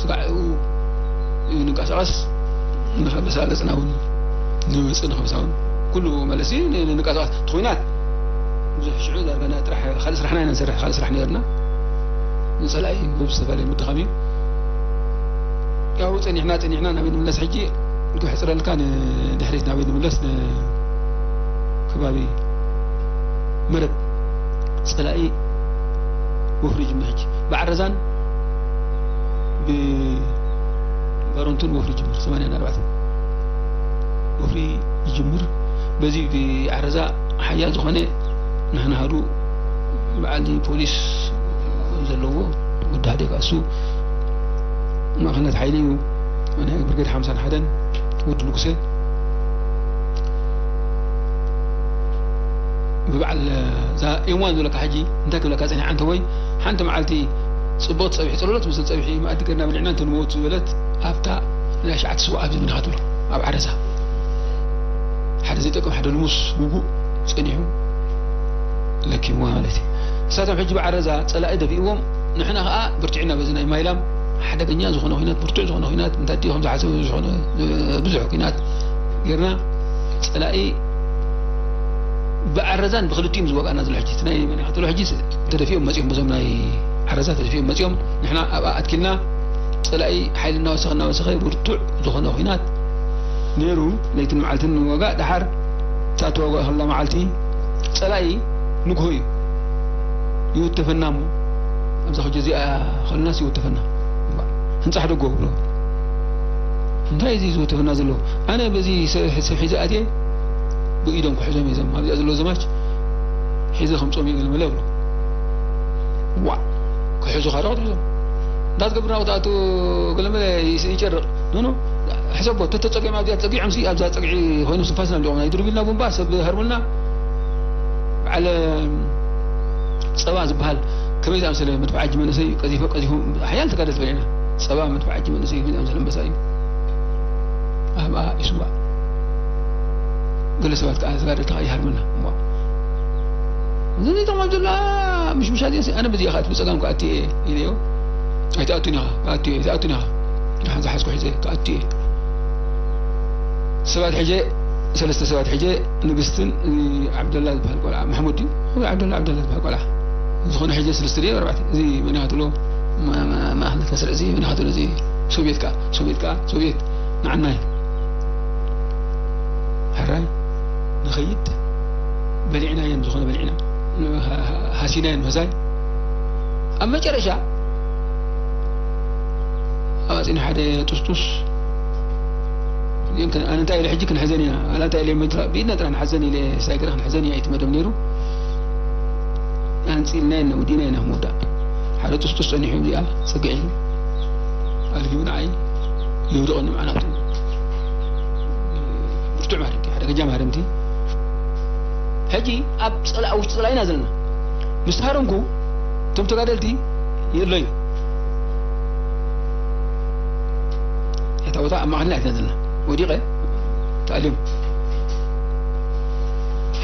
ስጋዕ እዩ ንንቀሳቐስ፣ ንኸበሳ ገጽና እውን ንመጽእ፣ ንኸበሳ እውን ኩሉ መለሲ ን-፣ ን-፣ ንንቀሳቐስ። እቲ ኹናት ብዙሕ ሽዑ ዳርጋ ናይ ጥራሕ ካልእ ስራሕና ኢና ንሰርሕ፣ ካልእ ስራሕ ነይርና። ንጸላኢ ብዝተፈላለየ ምድኻም እዩ። ያው ጸኒሕና፣ ጸኒሕና ናበይ ንምለስ ሕጂ? ክሕጽረልካ ንድሕሪት ናበይ ንምለስ? ንከባቢ መረብ ጸላኢ ወፍሪ ይጅምር። ሕጂ ብዓረዛን ብባሮንቱን ወፍሪ ይጅምር። ሰማንያን ኣርባዕተን ወፍሪ ይጅምር። በዚ ብዓረዛ ሓያል ዝኾነ ንሕና ሃዱ በዓል ፖሊስ ዘለዎ ወዲ ሃደ፣ እሱ ማእኸላት ሓይሊ እዩ። ናይ ብርጌድ ሓምሳን ሓደን ወዲ ንጉሰ። ብበዓል እዛ ኤም ዋን ዝብለካ ሕጂ እንታይ ክብለካ ጸኒሐ ኣንተ ወይ፣ ሓንቲ መዓልቲ ጽቡቕ ጸብሒ፣ ጸሎሎት ትመስል ጸብሒ መኣዲ ገርና በሊዕና እንተ ንመውት ዝበለት ኣብታ ናይ ሸዓተ ስቡእ ኣብዚ ምንኻ ትብሎ ኣብ ዓረዛ። ሓደ ዘይጠቅም፣ ሓደ ልሙስ ውጉእ ጸኒሑ ለኪምዋ ማለት እዩ። ንሳቶም ሕጂ ብዓረዛ ጸላኢ ደፊእዎም፣ ንሕና ኸኣ ብርቲዕና በዚ ናይ ማይላም ሓደገኛ ዝኾነ ኹናት፣ ብርቱዕ ዝኾነ ኹናት፣ እንታይ ድዩ ከም ዝሓሰቡ ዝኾነ ብዙሕ ኹናት ጌርና፣ ጸላኢ ብዓረዛን ብኽልቲኦም ዝወግኣና ዘሎ ሕጂ፣ እቲ ናይ መን ኢኻ ትብሎ ሕጂ ተደፊኦም መጺኦም፣ በዞም ናይ ዓረዛ ተደፊኦም መጺኦም፣ ንሕና ኣብኣ ኣትኪልና፣ ጸላኢ ሓይሊ እናወሰኸ እናወሰኸ ብርቱዕ ዝኾነ ኹናት ነይሩ፣ ለይትን መዓልትን ንወጋእ። ደሓር እታ ተዋጋእ ከላ መዓልቲ ጸላኢ ንግሆ እዩ ይውተፈና እሞ፣ ኣብዛ ክጀ እዚኣ ከለናስ ይውተፈና። ህንጻሕ ደጎ ብሎ፣ እንታይ እዚ ዝውተፈና ዘሎ? ኣነ በዚ ሰ-፣ ሰ-፣ ሒዘ ኣትየ ብኢዶም ክሕዞም እየ፣ እዞም ኣብዚኣ ዘለዉ ዘማች ሒዘ ከምጽኦም እየ ገለ መለ ብሎ። ዋ፣ ክሕዙኻ ዶ ክትሕዞም? እንታይ ትገብር ናብኡ ትኣቱ? ገለ መለ ይስ-፣ ይጨርቕ። ኖ፣ ኖ፣ ሕሰቦ፣ ተተጸጊዖም ኣብዚኣ ተጸጊዖምሲ ኣብዛ ጸግዒ ኮይኖም ስንፋስና እንዲኦም ናይ ድርቢልና ቡምባ ሰብ ሃርሙልና። በዓል ጸባ ዝበሃል ከመይ ዝኣመሰለ መድፍዓጂ መንእሰይ እዩ ቀዚፎ፣ ቀዚፎም ሓያል ተጋደልቲ በሊዕና። ጸባ መድፍዓጂ መንእሰይ ከመይ ዝኣመሰለ ኣንበሳ እዩ። ኣብኣ ይስዋእ። ገለ ሰባት ከኣ ተጋደልቲ ከኣ ይሃርሙልና። እሞ እዚ ዘይጠቕሞም ዘሎ ምሽምሻት እዚኣሲ፣ ኣነ በዚኣ ከኣ ብጸጋም ክኣቱ እየ ኢለዮ። ኣይትኣቱን ኢኻ፣ ክኣቱ እየ፣ ኣይትኣቱን ኢኻ። ደሓን ዝሓዝኩ ሒዘ ክኣቱ እየ። ሰባት ሒዘ፣ ሰለስተ ሰባት ሒዘ፣ ንግስትን፣ እዚ ዓብደላ ዝበሃል ቆልዓ፣ ማሕሙድ ድዩ? ወይ ዓብደላ፣ ዓብደላ ዝበሃል ቆልዓ። ዝኾነ ሒዘ ሰለስተ ድየ ኣርባዕተ? እዚ መን ኢኻ ትብሎ? ማ-፣ ማ-፣ ማእኸል መስርዕ እዚ መን ኢኻ ትብሎ? እዚ ሶብየት ከኣ፣ ሶብየት ከኣ፣ ሶብየት ንዓና እዩ። ሕራይ ንኸይድ በሊዕናየን፣ ዝኾነ በሊዕና፣ ሃ-፣ ሃ-፣ ሃሲናየን ምሕሳይ። ኣብ መጨረሻ ኣብ ኣጺኒ ሓደ ጥስጡስ፣ እዚኦም ከ-፣ ኣነ እንታይ ኢለ ሕጂ ክንሕዘን ኢና፣ ኣላ እንታይ ኢለ መትራ-፣ ብኢድና ጥራሕ ንሓዘን ኢለ ሳይክል ክንሕዘን እያ ኣይትመደብ ነይሩ። ኣንጺልናየን ወዲእናየን ኣብ መወዳእ። ሓደ ጥስጡስ ጸኒሑ እዚኣ ጽግዕ ኢሉ ኣልጊቡ ንዓይ የውድቐኒ፣ መዓናቱ ብርቱዕ ማህረምቲ፣ ሓደገኛ ማህረምቲ። ሕጂ ኣብ ጸላ-፣ ኣብ ውሽጢ ጸላኢና ዘለና። ምስ ሃረምኩ እቶም ተጋደልቲ ይእለዩ። እታ ቦታ ኣብ ማእከልና እያ ዘለና። ወዲቐ ተኣልዮም።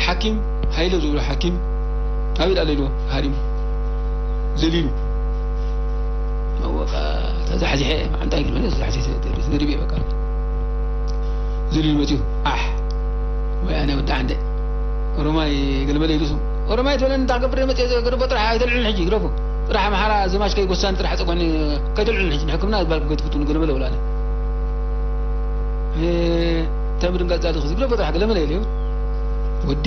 ሓኪም ሃይለ ዝብሎ ሓኪም ኣበይ ደኣ ኢልዎ ሃሪሙ ዘሊሉ። በቃ ተዛሕዚሐ፣ መዓንጣይ ግን መለስ ተዛሕዚሐ፣ ተደርቢየ በቃ። ዘሊሉ መጺኡ፣ ኣሕ፣ ወይ ኣነ ወዲ ዓንደ። ኦሮማይ ገለመለ ኢሉ ስም። ኦሮማይ ትበለኒ እንታይ ክገብር እየ መጺአ? ግደፎ ጥራሕ ኣይተልዕሉኒ ሕጂ፣ ግደፎ። ጥራሕ ኣምሓራ ዘማች ከይጎሳኒ ጥራሕ ጸጓኒ ከይተልዕሉኒ ሕጂ፣ ንሕክምና ዝበልኩ ከይትፍትኑ ገለመለ በሉ ኣነ። እ፣ እንታይ ምድንጋጽ ዛሊ ክዚ ግደፎ ጥራሕ ገለመለ ኢሉ። ወዲ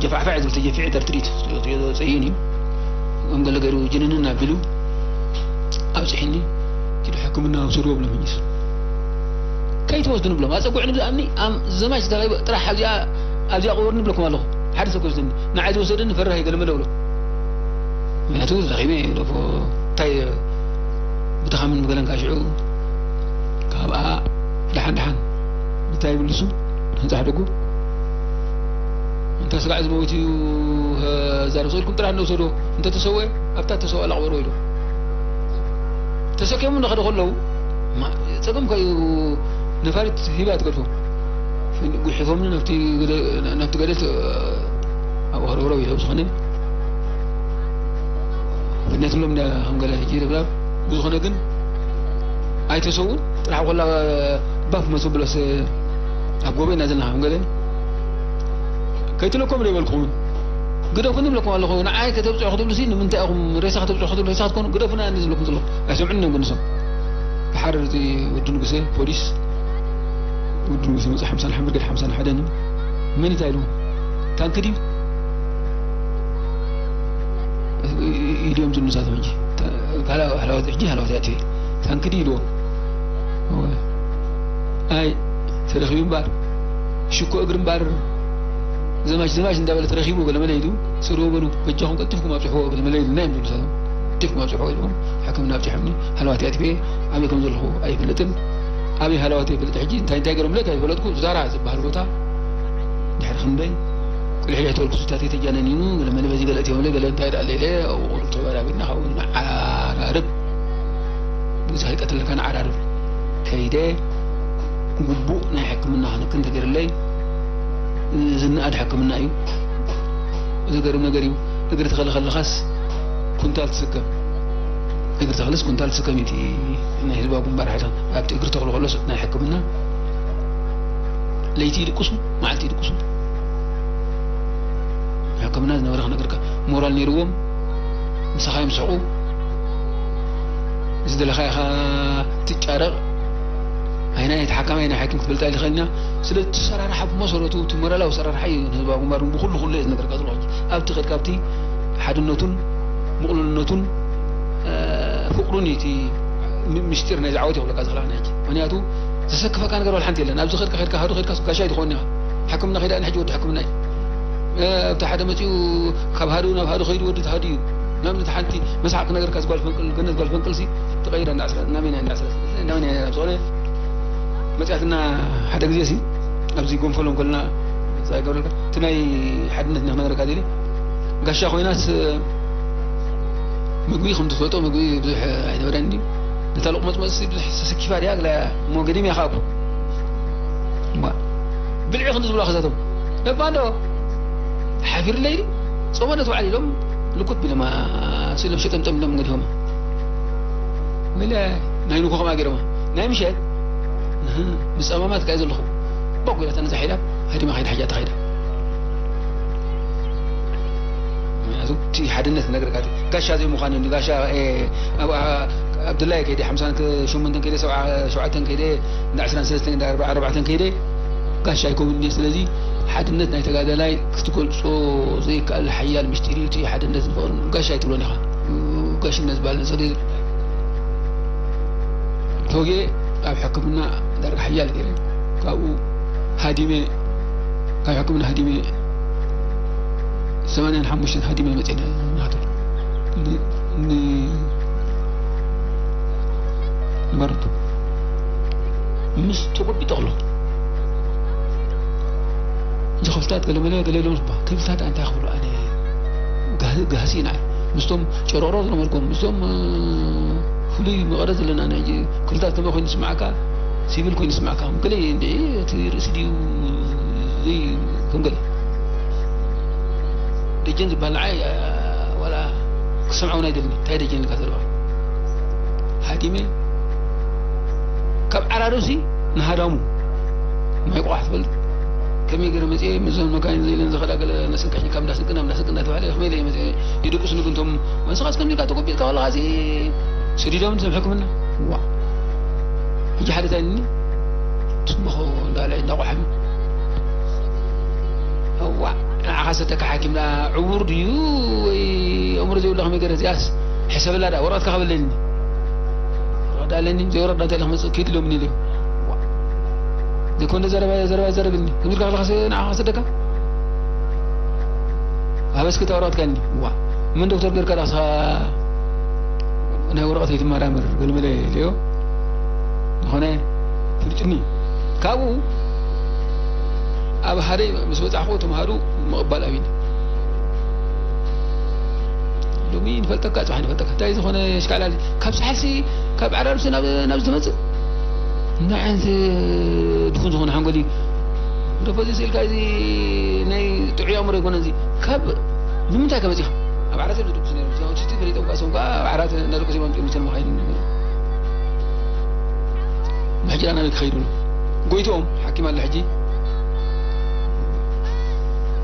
ጀፋዕፋዕ ዝብል ተጀፊዐ ደርትሪት ጸይን እዩ። ከም ገለ ገይሩ ጅንንን ኣቢሉ ኣብጽሒኒ፣ ኪዱ ሕክምና ውሰድዎ ብሎም ሕጂስ። ከይትወስዱ ንብሎም፣ ኣጸጉዕኒ ብዝኣምኒ፣ ኣም-፣ ዘማች ተላይቦ ጥራሕ ኣብዚኣ፣ ኣብዚኣ ቅበሩኒ ብለኩም ኣለኹ። ሓደ ሰብ ክወስደኒ፣ ንዓይ ዝወሰደኒ ፈራህ እዩ ገለመለ ብሎ። ምኽንያቱ ረኺበ እየ፣ ደፎ እንታይ ብድኻምን ብገለን ካብ ሽዑ ካብኣ ደሓን ደሓን እንታይ ይብሉ እሱ ህንጻሕ ደጉ እንተ ስጋዕ ዝመውት እዩ፣ ዛረብ ሰው ኢልኩም ጥራሕ እንውሰዶ፣ እንተ ተሰውአ ኣብታ ተሰውኣላ ቅበርዎ ኢሉ። ተሰኪሞም እናኸዱ ከለዉ፣ ማ-፣ ጸገም ከ እዩ፣ ነፋሪት ሂባ ትገድፎም። ጉሒፎምኒ ናብቲ ገደ-፣ ናብቲ ገደል ተ-፣ ኣብኡ ከረውረው ኢሎም ዝኾነ ብነት ብሎም እንዳ ከም ገለ ሕጂ ርብራብ ብዝኾነ ግን ኣይተሰውን ጥራሕ ኮላ ባፍ መሱ ብለስ ኣብ ጎቦ ኢና ዘለና ከም ገለ ከይትለኮም ዶ ይበልኩምን ግደፉኒ ብለኩም ኣለኹ። ንዓይ ከተብፅዑ ክትብሉ ሲ ንምንታይ ኢኹም ሬሳ ከተብፅዑ ክትብሉ ሬሳ ክትኮኑ ግደፉና እንዲ ዝብለኩም ዘለኹ ኣይሰምዑን እዮም ግን ንሶም። ብሓረር እቲ ወዲ ንጉሴ ፖሊስ ወዲ ንጉሴ መፅእ ሓምሳን ሓምሳን ሓደን እዩ። መን እንታይ ኢሉ ታንክ ድዩ? ኢድዮም ዝሉ ንሳቶም ሕጂ። ታ-፣ ካላ-፣ ሃለዋት፣ ሕጂ ሃለዋት ያትየ። ታንክዲ ኢልዎ። እወ። ኣይ፣ ተረኺቡ እምበር። ሽኮ እግሪ እምበር። ዘማች፣ ዘማች እንዳበለ ተረኺቡ ገለመለ ኢሉ። ስሩ በሉ፣ በጃኹም ቀልጢፍኩም ኣብጽሕዎ ገለመለ ኢሉና እዮም ዝብሉ ንሳቶም። ቀልጢፍኩም ኣብጽሕዎ ኢልዎም። ሕክምና ኣብጺሖምኒ። ሃለዋት ያትየ ኣበይ ከም ዘለኹ ኣይፈልጥን። ኣበይ ሃለዋት ይፈልጥ። ሕጂ እንታይ፣ እንታይ ገይሮምለት ኣይፈለጥኩ። ዛራ ዝበሃል ቦታ ድሕሪ ክንደይ ቁልሕልሕ ተበልኩ፣ ሱታተይ ተጃነኒኑ፣ ገለ መለ በዚ ገለ እትዮም፣ ገለ እንታይ ደኣ ኢለ፣ ኣብኡ ተበራቢርና፣ ካብኡ ንዓራርብ፣ ግዜ ከይቀትለካ ንዓራርብ ከይደ፣ ግቡእ ናይ ሕክምና ክንክን ተገይርለይ፣ ዝነኣድ ሕክምና እዩ። ዝገርም ነገር እዩ። እግሪ ተኸሊ ከለኻስ ኩንታል ትስከም። እግሪ ተኸልስ ኩንታል ትስከም እዩ። እቲ ናይ ህዝባዊ ግንባር ሓይታት ኣብቲ እግሪ ተኽሉ ከሎስ ናይ ሕክምና ለይቲ ይድቅሱ፣ መዓልቲ ይድቅሱ። ሕክምና ዝነበረ ክነግርካ ሞራል ነይርዎም፣ ምሳኻ ይምስሕቑ፣ ዝደለኻ ኢኻ ትጫረቕ። ኣይና እየ ተሓካማይ፣ ኣይና ሓኪም ክትበልጣ ኣይትኽእልን እያ። ስለ እቲ ኣሰራርሓ ብመሰረቱ፣ እቲ ሞራላዊ ኣሰራርሓ እዩ ንህዝባዊ ግንባር እውን ብኹሉ ኩሉ እየ ዝነግረካ ዘለኹ። ኣብቲ ከድካ ኣብቲ ሓድነቱን ምቕሉልነቱን፣ እ፣ ፍቕሩን እዩ እቲ ሚ-፣ ምስጢር ናይዚ ዓወት ይኽብለካ ዝኽእል ኣነ ሕጂ። ምኽንያቱ ዘሰክፈካ ነገር ዋላ ሓንቲ የለን። ኣብዚ ከድካ፣ ከድካ ሃዱ ከድካ ጋሻ ኣይትኸውን ኢኻ። ሕክምና ከይዳ ኣነ ሕጂ ወዲ ሕክምና እዩ። እ፣ ኣብቲ ሓደ መፂኡ ካብ ሃዱ ናብ ሃዱ ከይዱ ወዲ ተሃዱ እዩ። ንኣብነት ሓንቲ መስሓቕ ክነገርካ፣ ጓል ፈንቅል፣ ገነት ጓል ፈንቅል ሲ ተቐይራ እንዳ ዕስራ፣ ናበይና እንዳ ዕስራ፣ ናበይና እንዳ ዝኾነ መጽያትና ሓደ ግዜ ሲ ኣብዚ ጎንፈሎም ከለና ዛይ ገብረልካ እቲ ናይ ሓድነት ኢና ክነገረካ ደልየ። ጋሻ ኮይናስ ምግቢ ከም ትፈልጦ ምግቢ ብዙሕ ኣይነበረን ድዩ? ነታ ሎቕመጽመጽ ሲ ብዙሕ ተሰኪፋ ድያ? ግላ እሞ ገዲም እያ ከኣ እኮ። እማ ብልዒ ክንዲ ዝብላ ከዛቶም። እባ እንዶ ሓፊርለይ ድዩ? ጾመ ነቲ በዓል ኢሎም ልኩት ቢሎማ ስኢሎም ሸጠምጠም ኢሎም ገዲፎማ። ወይለ ናይ ንግሆ ከምኣ ገይሮማ። ናይ ምሸት፣ እህ፣ ምስ ጸማማት ከኣ ዘለኹ። ቦግ ኢላታ ነዛ ሒላ፣ ሃዲማ ከይዳ፣ ሕጂ ተኸይዳ። ምኽንያቱ እቲ ሓድነት ክነግረካ፣ ጋሻ ዘይምዃኑ፣ ጋሻ፣ ኤ፣ ኣብ፣ ኣ-፣ ኣብ ድላየ ከይደ፣ ሓምሳን ሸሞንተን ከይደ፣ ሰብዓ ሸውዓተን ከይደ፣ እንዳ ዕስራን ሰለስተን፣ እንዳ ኣርብዓ ኣርባዕተን ከይደ፣ ጋሻ ኣይከውን ድየ። ስለዚ ሓድነት ናይ ተጋዳላይ ክትገልጾ ዘይከኣል ሓያል ምስጢር እዩ። እቲ ሓድነትን ፍቕርን ጋሻ ኣይትብሎን ኢኻ። ጋሽነት ዝበሃል ነገር የለን። ተወጊኤ ኣብ ሕክምና ዳርጋ ሓያል ገይረ። ካብኡ ሃዲመ፣ ካብ ሕክምና ሃዲመ ሰማንያን ሓሙሽተን ሃዲመ መፅኤ ናቱ ን-፣ ን-፣ ንባረቱ ምስ ተጎቢጠ ከሎ እዚ ክፍልታት ገለመለ ገለ ኢሎም ዝባ ክፍልታት እንታይ ክብሉ ኣነ ጋህ-፣ ጋህሲ ኢና ምስቶም ጨሮሮ ዝነበርኩም ምስቶም፣ እ፣ ፍሉይ መቐረት ዘለና ናይ ክፍልታት ከመይ ኮይኑ ይስማዓካ? ሲቪል ኮይኑ ይስማዓካ? ገለ እንድዒ እቲ ርእሲ ድዩ እዚ ከም ገለ ደጀን ዝበሃል ንዓይ፣ እ፣ ዋላ ክሰምዖ እውን ኣይደልን። እንታይ ደጀን ኢልካ ዘለኻ? ሃዲመ ካብ ዓራዶሲ ንሃዳሙ ማይ ቆቋሕ ትፈልጥ? ከመይ ገይረ መፅየ? ምስዞም መካይን ዘይለን ዝኸዳ ገለ ነስንካሽ ካብ እንዳስንቅና እንዳስንቅና ተባለ። ከመይ ኢለ መፅየ? ይድቅሱ ንግንቶም። ንስኻስ ከምዚ ኢልካ ተጎቢጥካ ከለኻሲ ሰዲዶም ዝም ሕክምና። ዋ። ሕጂ ሓደ እንታይ ኢልኒ? ጽቡቕ እንዳለ እንዳቆሓሚ። እዋ፣ ንዓኻ ሰተካ ሓኪም ደኣ ዕዉር ድዩ ወይ ኣእምሮ ዘይብሉ ከመይ ገይረ እዚኣስ? ሕሰብላ ደኣ፣ ወረቐትካ ክበለኒ። ወረቐት ኣለኒ፣ ዘይወረቐት እንታይ ኢለ ክመጽእ? ኪድ ኢሎምኒ ኢለ። እዋ። ዘይኮነ ዘረባ፣ ዘረባ ይዛረብኒ። ከምዚ ኢልካ ከለኻስ ንዓኻ ሰደካ? ሃበ እስኪ እታ ወረቐትካ እኒ። እዋ። መን ዶክተር ገይርካ ደኣ ንስኻ ናይ ወረቐት ኣይትመራመር፣ ገልመለ ኢለዮ። ዝኾነ ፍልጥኒ። ካብኡ ኣብ ሓደ ምስ በጻሕኩ ተምሃሩ ምቕባል ኣብዩኒ። ሎሚ ንፈልጠካ፣ ጽባሕ ንፈልጠካ። እንታይ ዝኾነ ኣሽካዕላል ካብ ሳሕልሲ፣ ካብ ዓራርሲ ናብ፣ ናብዚ ትመጽእ? እንታይ ዓይነት ድኹን ዝኾነ ሓንጎል እዩ? ደፎ እዚ ስኢልካ፣ እዚ ናይ ጥዑይ ኣእምሮ ኣይኮነን እዚ። ካብ፣ ንምንታይ ከ መጺኻ? ኣብ ዓራት እዮም ዝድቅሱ ነይሮም። እዚኦም ሽቲ ፈሊጦም ከኣ፣ እሶም ከኣ ኣብ ዓራት እናደቀሱ እዮም ኣምጺኦም መሰል መኻይን። ሕጂ ደኣ ናበይ ክኸይዱ ነው? ጎይትኦም ሓኪም ኣለ ሕጂ።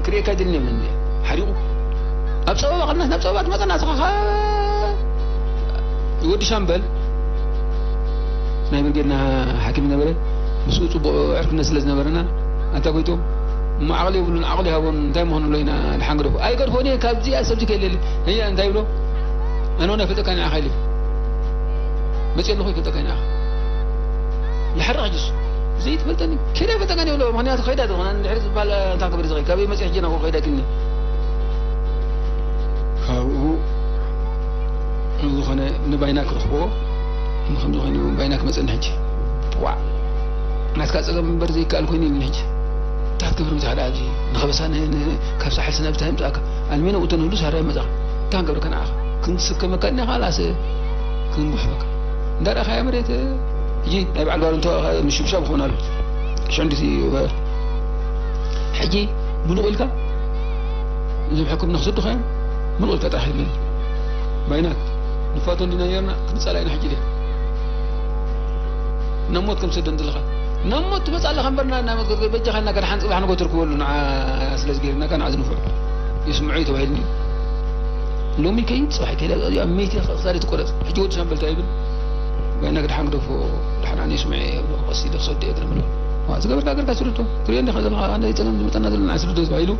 ክርእየካ ኣይደልን እየ፣ ሓሪቑ። ኣብ ጸበባ ከለና፣ ናብ ጸበባ ትመጸና፣ ንስኻ ኸ-፣ ወዲ ሻምበል ናይ ብርጌድና ሓኪም ነበረ። ምስኡ ጽቡቕ ዕርክነት ስለ ዝነበረና፣ ኣንታ ጎይትኦም፣ እሞ ዓቕሊ የብሉን፣ ዓቕሊ ሃቦን፣ እንታይ ምኾኑ ብሎ ኢና ድሓን ገደፎ። ኣይገድፎን እየ፣ ካብዚ ኣሰብዚ ከይለለ። እያ፣ እንታይ ይብሎ? ኣነ እውን ኣይፈልጠካን ንዓኻ ኢለ። መጽየ ኣለኹ ኣይፈልጠካን ንዓኻ። ይሓርቕ ሕጅስ። ዘይትፈልጠኒ፣ ከይዳ ኣይፈልጠካን ይብሎ። ምኽንያቱ ከይዳ ዝኾነ፣ እንድሕር ዝበሃል እንታይ ክብሪ ዝኸይ-፣ ካበይ መጽየ ሕጂ ናብኡ ከይዳ ኢልክኒ። ካብኡ ዝኾነ ንባይና ክረኽቦ፣ ከምዚ ኮይኑ ባይና ክመጸኒ ሕጂ። ዋዕ! ናትካ ጸገም እምበር ዘይከኣል ኮይኑ ኢሉኒ ሕጂ። እንታይ ክትገብር መጺኻ ደኣ ኣብዚ? ንኸበሳ ን-፣ ን-፣ ካብ ሳሕል ስናብ እንታይ ምጻእካ? ኣልሜኖ እተን ሁሉ ሳራ ይመጻኻ። እንታይ ክንገብረካ ንዓኻ? ክንስከመካ እኒኻ ላስ ክንጉሕፈካ? እንዳ ረኣኻያ መሬት፣ ሕጂ ናይ በዓል ባሩ እንተ ምሽብሻብ ክኾን ኣሎ። ሽዕንዲቲ ሕጂ ምሉቕ ኢልካ እዞም ሕክምና ክሰዱኻ እዮም። ምሉቕ ኢልካ ጥራሕ ኢለኒ። ባይናት ንፋቶ እንዲና ነርና፣ ክንጻላ ኢና ሕጂ ኢለ። ናብ ሞት ከም ትሰደኒ ዘለኻ። ናብ ሞት ትመጽእ ኣለኻ እምበር፣ ናብ ሞት ክትገ-፣ በጃኻ ኢልና ከድሓን ጽባሕ ንጎ ትርክበሉ ንዓ ስለ ዝገይርናካ ንዓ ዝንፍዑ። ይስምዑ እዩ ተባሂሉኒ። ሎሚ ከይድ፣ ጽባሕ ከይድ፣ ኣብ መይቲ ክሳድ ትቆረጽ። ሕጂ ወዲ ሻምበል እንታይ ይብል? ባይና ክድሓን ግደፎ፣ ድሓን ኣነ ይስምዑ እየ ይብሎ። ቀስ ኢለ ክሰዶ እየ ገለ ምሎ። ዋ፣ ዝገበርካ ገርካ ስርቶ። ትርእዮ እንዲኻ ዘለኻ፣ ኣነ ጸገም ዝመጸና ዘሎ ንዓ ስርቶ ተባሂሉ።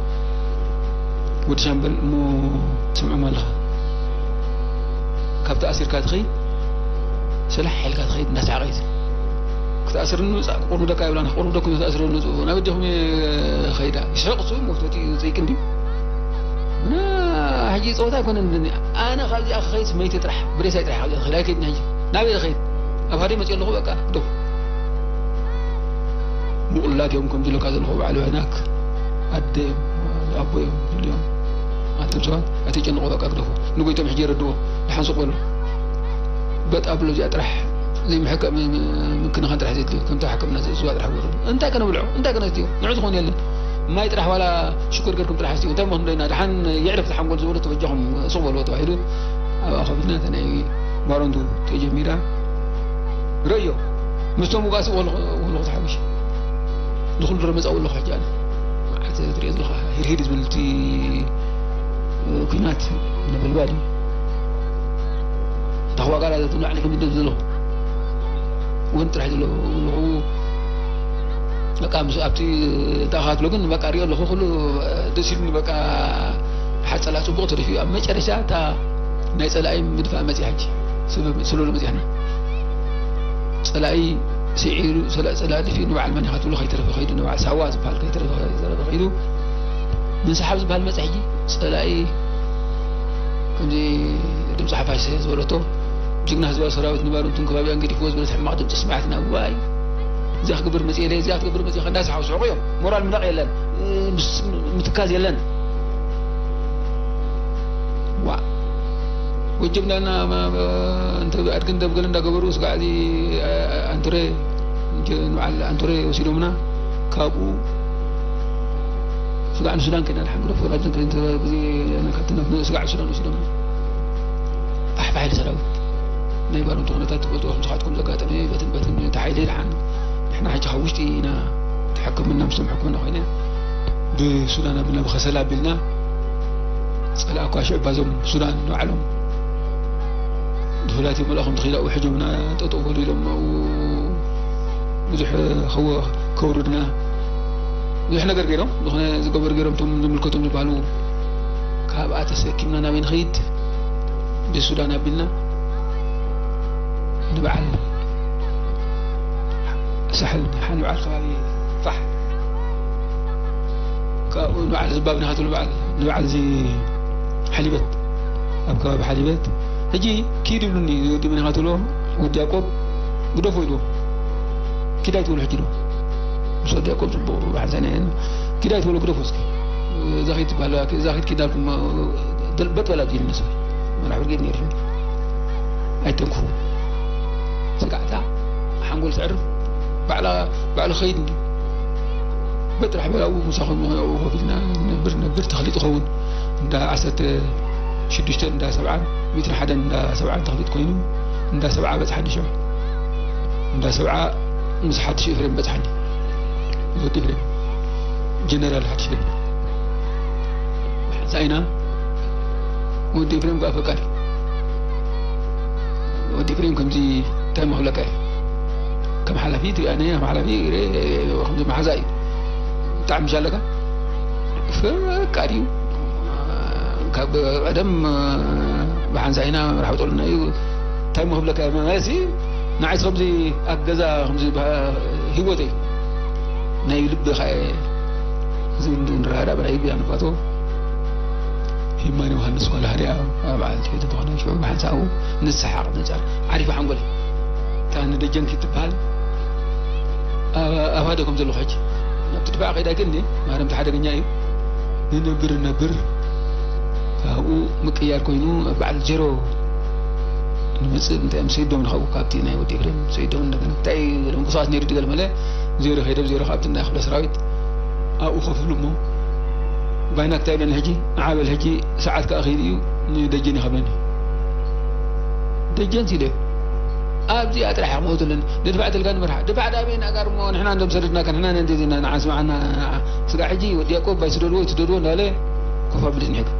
ወዲ ሻምበል እሞ ትስምዖም ኣለኻ። ካብ ተኣሲርካ ትኸይድ፣ ሰላሕ ኢልካ ትኸይድ፣ እናሰሓቐ እዩ። ክትኣስርኒ ምጻእ፣ ክቑርብደካ ይብላና፣ ክቑርብደኩም እዩ፣ ተኣስርኒ ምጽኡ። ናብ ኣዴኹም እየ ኸይዳ። ይስሕቕ እሱ፣ ሞት መጺኡ፣ ይጽይቅ እንድዩ። እና ሕጂ ጸወታ ኣይኮነን፣ ኣነ ካብዚኣ ክኸይድ መይተ ጥራሕ፣ ብሬሳይ ጥራሕ ካብዚኣ ክኸይድ ኣይከይድን ሕጂ። ናበይ ዝኸይድ? ኣብ ሃደይ መጺኦ ኣለኹ፣ በቃ፣ ግደፉ። ምቑሉላት እዮም፣ ከምዚ ኢለካ ዘለኹ በዓል ባይናክ ኣደ እዮም፣ ኣቦ እዮም፣ ኩሉ እዮም። ኣንቱም ሰባት ኣይተጨንቑ፣ በቃ ግደፉ። ንጎይቶም ሕጂ የረድዎ፣ ደሓን ሱቕ በሉ። በጥ ኣብሎ እዚኣ ጥራሕ ዘይምሕከ-፣ ም-፣ ም-፣ ምክንኻን ጥራሕ ዘድልዮ፣ ከምታ ሕክምና ዝእዝዋ ጥራሕ ግበሩ። እንታይ ከነብልዖ? እንታይ ከነስትዮ? ንዑ ዝኾን የለን። ማይ ጥራሕ ዋላ ሽኮር ገርኩም ጥራሕ ኣስትዩ። እንታይ ምኾን ደይና? ደሓን የዕረፍ ዝሓንጎል ዝበሎ ተበጃኹም ሱቕ በልዎ ተባሂሉ ኣብኣ ከቢድና እታ ናይ ባሮንቱ ተጀሚራ። ረዮ፣ ምስቶም ውጋእ ስቕ በልኹ፣ በልኹ ተሓጒሰ። ንኹሉ ረመጻ በልኹ ሕጂ ኣነ። መዓት ትሪኦ ዘለኻ ሂድ ሂድ ዝብል እቲ ኲናት ነበልባል እዩ። እታ ክዋጋእ እያ ንላዕሊ ከም ዝደሊ ዘለኹ። እውን ጥራሕ ዘሎ ዘለኹ በቃ ምስ ኣብቲ ተኣኻትሎ ግን በቃ ሪኦ ኣለኹ። ኩሉ ደስ ኢሉኒ በቃ ሓጸላ ጽቡቕ ተደፊኡ። ኣብ መጨረሻ እታ ናይ ጸላኢ ምድፋእ መጺኣ ሕጂ። ስለ-፣ ስለሉ መጺኣና። ጸላኢ ስዒሩ፣ ጸላ-፣ ጸላኢ ደፊኡ ንበዓል መን ኢኻ ትብሎ ከይተረፈ ከይዱ፣ ንበዓል ሳዋ ዝበሃል ከይተረፈ፣ ከይተረፈ ከይዱ፣ ምንስሓብ ዝበሃል መጸ ሕጂ። ጸላኢ ከምዚ ድምፂ ሓፋሽ ዝበለቶ፣ ጅግና ህዝባዊ ሰራዊት ንባርንቱን ከባቢኣን ገዲፍዎ ዝበለት ሕማቕ ድምፂ ስምዓትና። ዋይ፣ እዚኣ ክገብር መፅእ ኢለ፣ እዚኣ ክገብር መፅእ ኢለ፣ እንዳሰሓቑ ስሕቑ እዮም። ሞራል ምናቕ የለን፣ ምስ-፣ ምትካዝ የለን። ዋ። ወጀብናና፣ ማ-፣ ማ-፣ እንተ ኣድግን ደብገል እንዳገበሩ፣ ስጋዕ እዚ፣ አ-፣ አ-፣ ኣንቱሬ፣ ጀ-፣ ንበዓል ኣንቱሬ ወሲዶምና፣ ካብኡ ስጋዕ ንሱዳን ከይና ንሓን ግደፎ፣ ናብዘን ከይንተ-፣ ግዜ ናካትነት ንስጋዕ ሱዳን ወሲዶም። ኣሕፋ ሓይሊ ሰራዊት ናይ ባረንቱ ኩነታት ትፈልጥዎ፣ ከም ስኻትኩም ዘጋጠመ በትን በትን እቲ ሓይሊ ይድሓን። ንሕና ሕጂ ካብ ውሽጢ ኢና ተሓከምና፣ ምስቶም ሕክምና ኮይነ ብሱዳን ኣቢልና፣ ብኸሰላ ኣቢልና፣ ጸላእ እኳ ሽዕባዞም ሱዳን ንባዕሎም ብፍላት እዮም መልኣኹም ተኺላኡ ሕጆምና ጠጠው በሉ ኢሎም ኣብኡ ብዙሕ ከወ-፣ ከውርድና ብዙሕ ነገር ገይሮም። ዝኾነ ዝገበሩ ገይሮም፣ እቶም ዝምልከቶም ዝበሃሉ። ካብኣ ተሰኪምና ናበይ ንኸይድ? ብሱዳን ኣቢልና ንበዓል ሳሕል፣ ሓን በዓል ከባቢ ፋሕ፣ ካብኡ ንበዓል ዝባብ ናሃትሉ በዓል፣ ንበዓል እዚ ሓሊበት፣ ኣብ ከባቢ ሓሊበት። ሕጂ ኪድ ይብሉኒ፣ ወዲ መን ኢኻ ትብሎ? ወዲ ያዕቆብ ግደፎ ኢልዎ። ኪድ ኣይትበሎ ሕጂ ዶ? ምስ ወዲ ያዕቆብ ጽቡቕ ሓንሳእና ኢና። ኪድ ኣይትበሎ ግደፎ እስኪ። እዛ ኸይድ ትበሃል፣ እዛ ኸይድ ኪድ ኣልኩም፣ በጥ በላ ብዚኒ መስል። መራሕ ብርጌድ ነይሩ። ኣይተንክፉ። ስጋዕታ ሓንጎል ትዕርፍ። ባዕላ፣ ባዕሉ ኸይድ እንዲ። በጥራሕ በላኡ ምሳኹም ኣብኡ ኮፍ ኢልና ነብር፣ ነብር ተኽሊ ትኸውን። እንዳ ዓሰርተ ሽዱሽተ፣ እንዳ ሰብዓን፣ ሚእትን ሓደን እንዳ ሰብዓን ተኽሊት ኮይኑ፣ እንዳ ሰብዓ በጽሓ ንሽዑ። እንዳ ሰብዓ ምስ ሓድሽ ኤፍሬም በጽሓኒ። ወዲ ኤፍሬም፣ ጀነራል ሓድሽ ኤፍሬም። ሓንሳእ ኢና፣ ወዲ ኤፍሬም ከኣ ፈቃሪ። ወዲ ኤፍሬም ከምዚ እንታይ መኽብለካ እየ? ከም ሓላፊ ትሪኣኒ፣ ከም ሓላፊ ርኤ፣ ከምዚ መሓዛ እዩ። ብጣዕሚ ምሽ ኣለካ? ፈቃሪ እዩ። ካብ ቀደም ብሓንሳእ ኢና መራሕ ብጠሉና እዩ። እንታይ መኽብለካ እየ? ማለት ንዓይስ ከምዚ ኣብ ገዛ ከምዚ በ-፣ ህይወተይ ናይ ልቢ ኸኣ እዚ እንዱ ንረዳዳ ብናይ ብያ ንፋቶ። ሂማን ዮሃንስ ጓል ሃርያ ኣብ በዓል ትሕቲ ዝኾነ ሽዑ ብሓንሳኡ ንሰሓቕ፣ ንጫር። ዓሪፋ ሓንጎለይ። እታ ንደጀን ክትበሃል ኣብ-፣ ኣባዶ ከም ዘለኹ ሕጂ። ናብቲ ድፋዕ ከይዳ ግን ማርያም ሓደገኛ እዩ። ንነብር ነብር ካብኡ ምቅያር ኮይኑ በዓል ዜሮ ንመጽእ። እንታይ እዮም ሰይዶም ንኸው ካብቲ ናይ ወዲ ኤፍሬም ሰይዶም እንደገና እንታይ ገለ ምንቅስቃስ ነይሩ ድገለ መለ ዜሮ ከይደ ብ ዜሮ ካብቲ ናይ ክፍለ ሰራዊት ኣብኡ ከፍሉ እሞ ባይና ክታይ ኢለኒ ሕጂ ንዓበል ሕጂ ሰዓት ከኣ ከይዱ እዩ ንደጀን ይኸብለኒ። ደጀን ሲለ ኣብዚኣ ጥራሕ ክመውትልን ንድፋዕ ተልካ ንመርሓ። ድፋዕ ዳበይ ናጋር እሞ ንሕና እንደም ሰደድናካ ንሕና ነንዴ ዜና ንዓስማዓና ስጋ ሕጂ ወዲ ያዕቆብ ባይ ስደድዎ ትደድዎ እንዳለ ኮፍ ኣቢሉ ጽኒሕካ።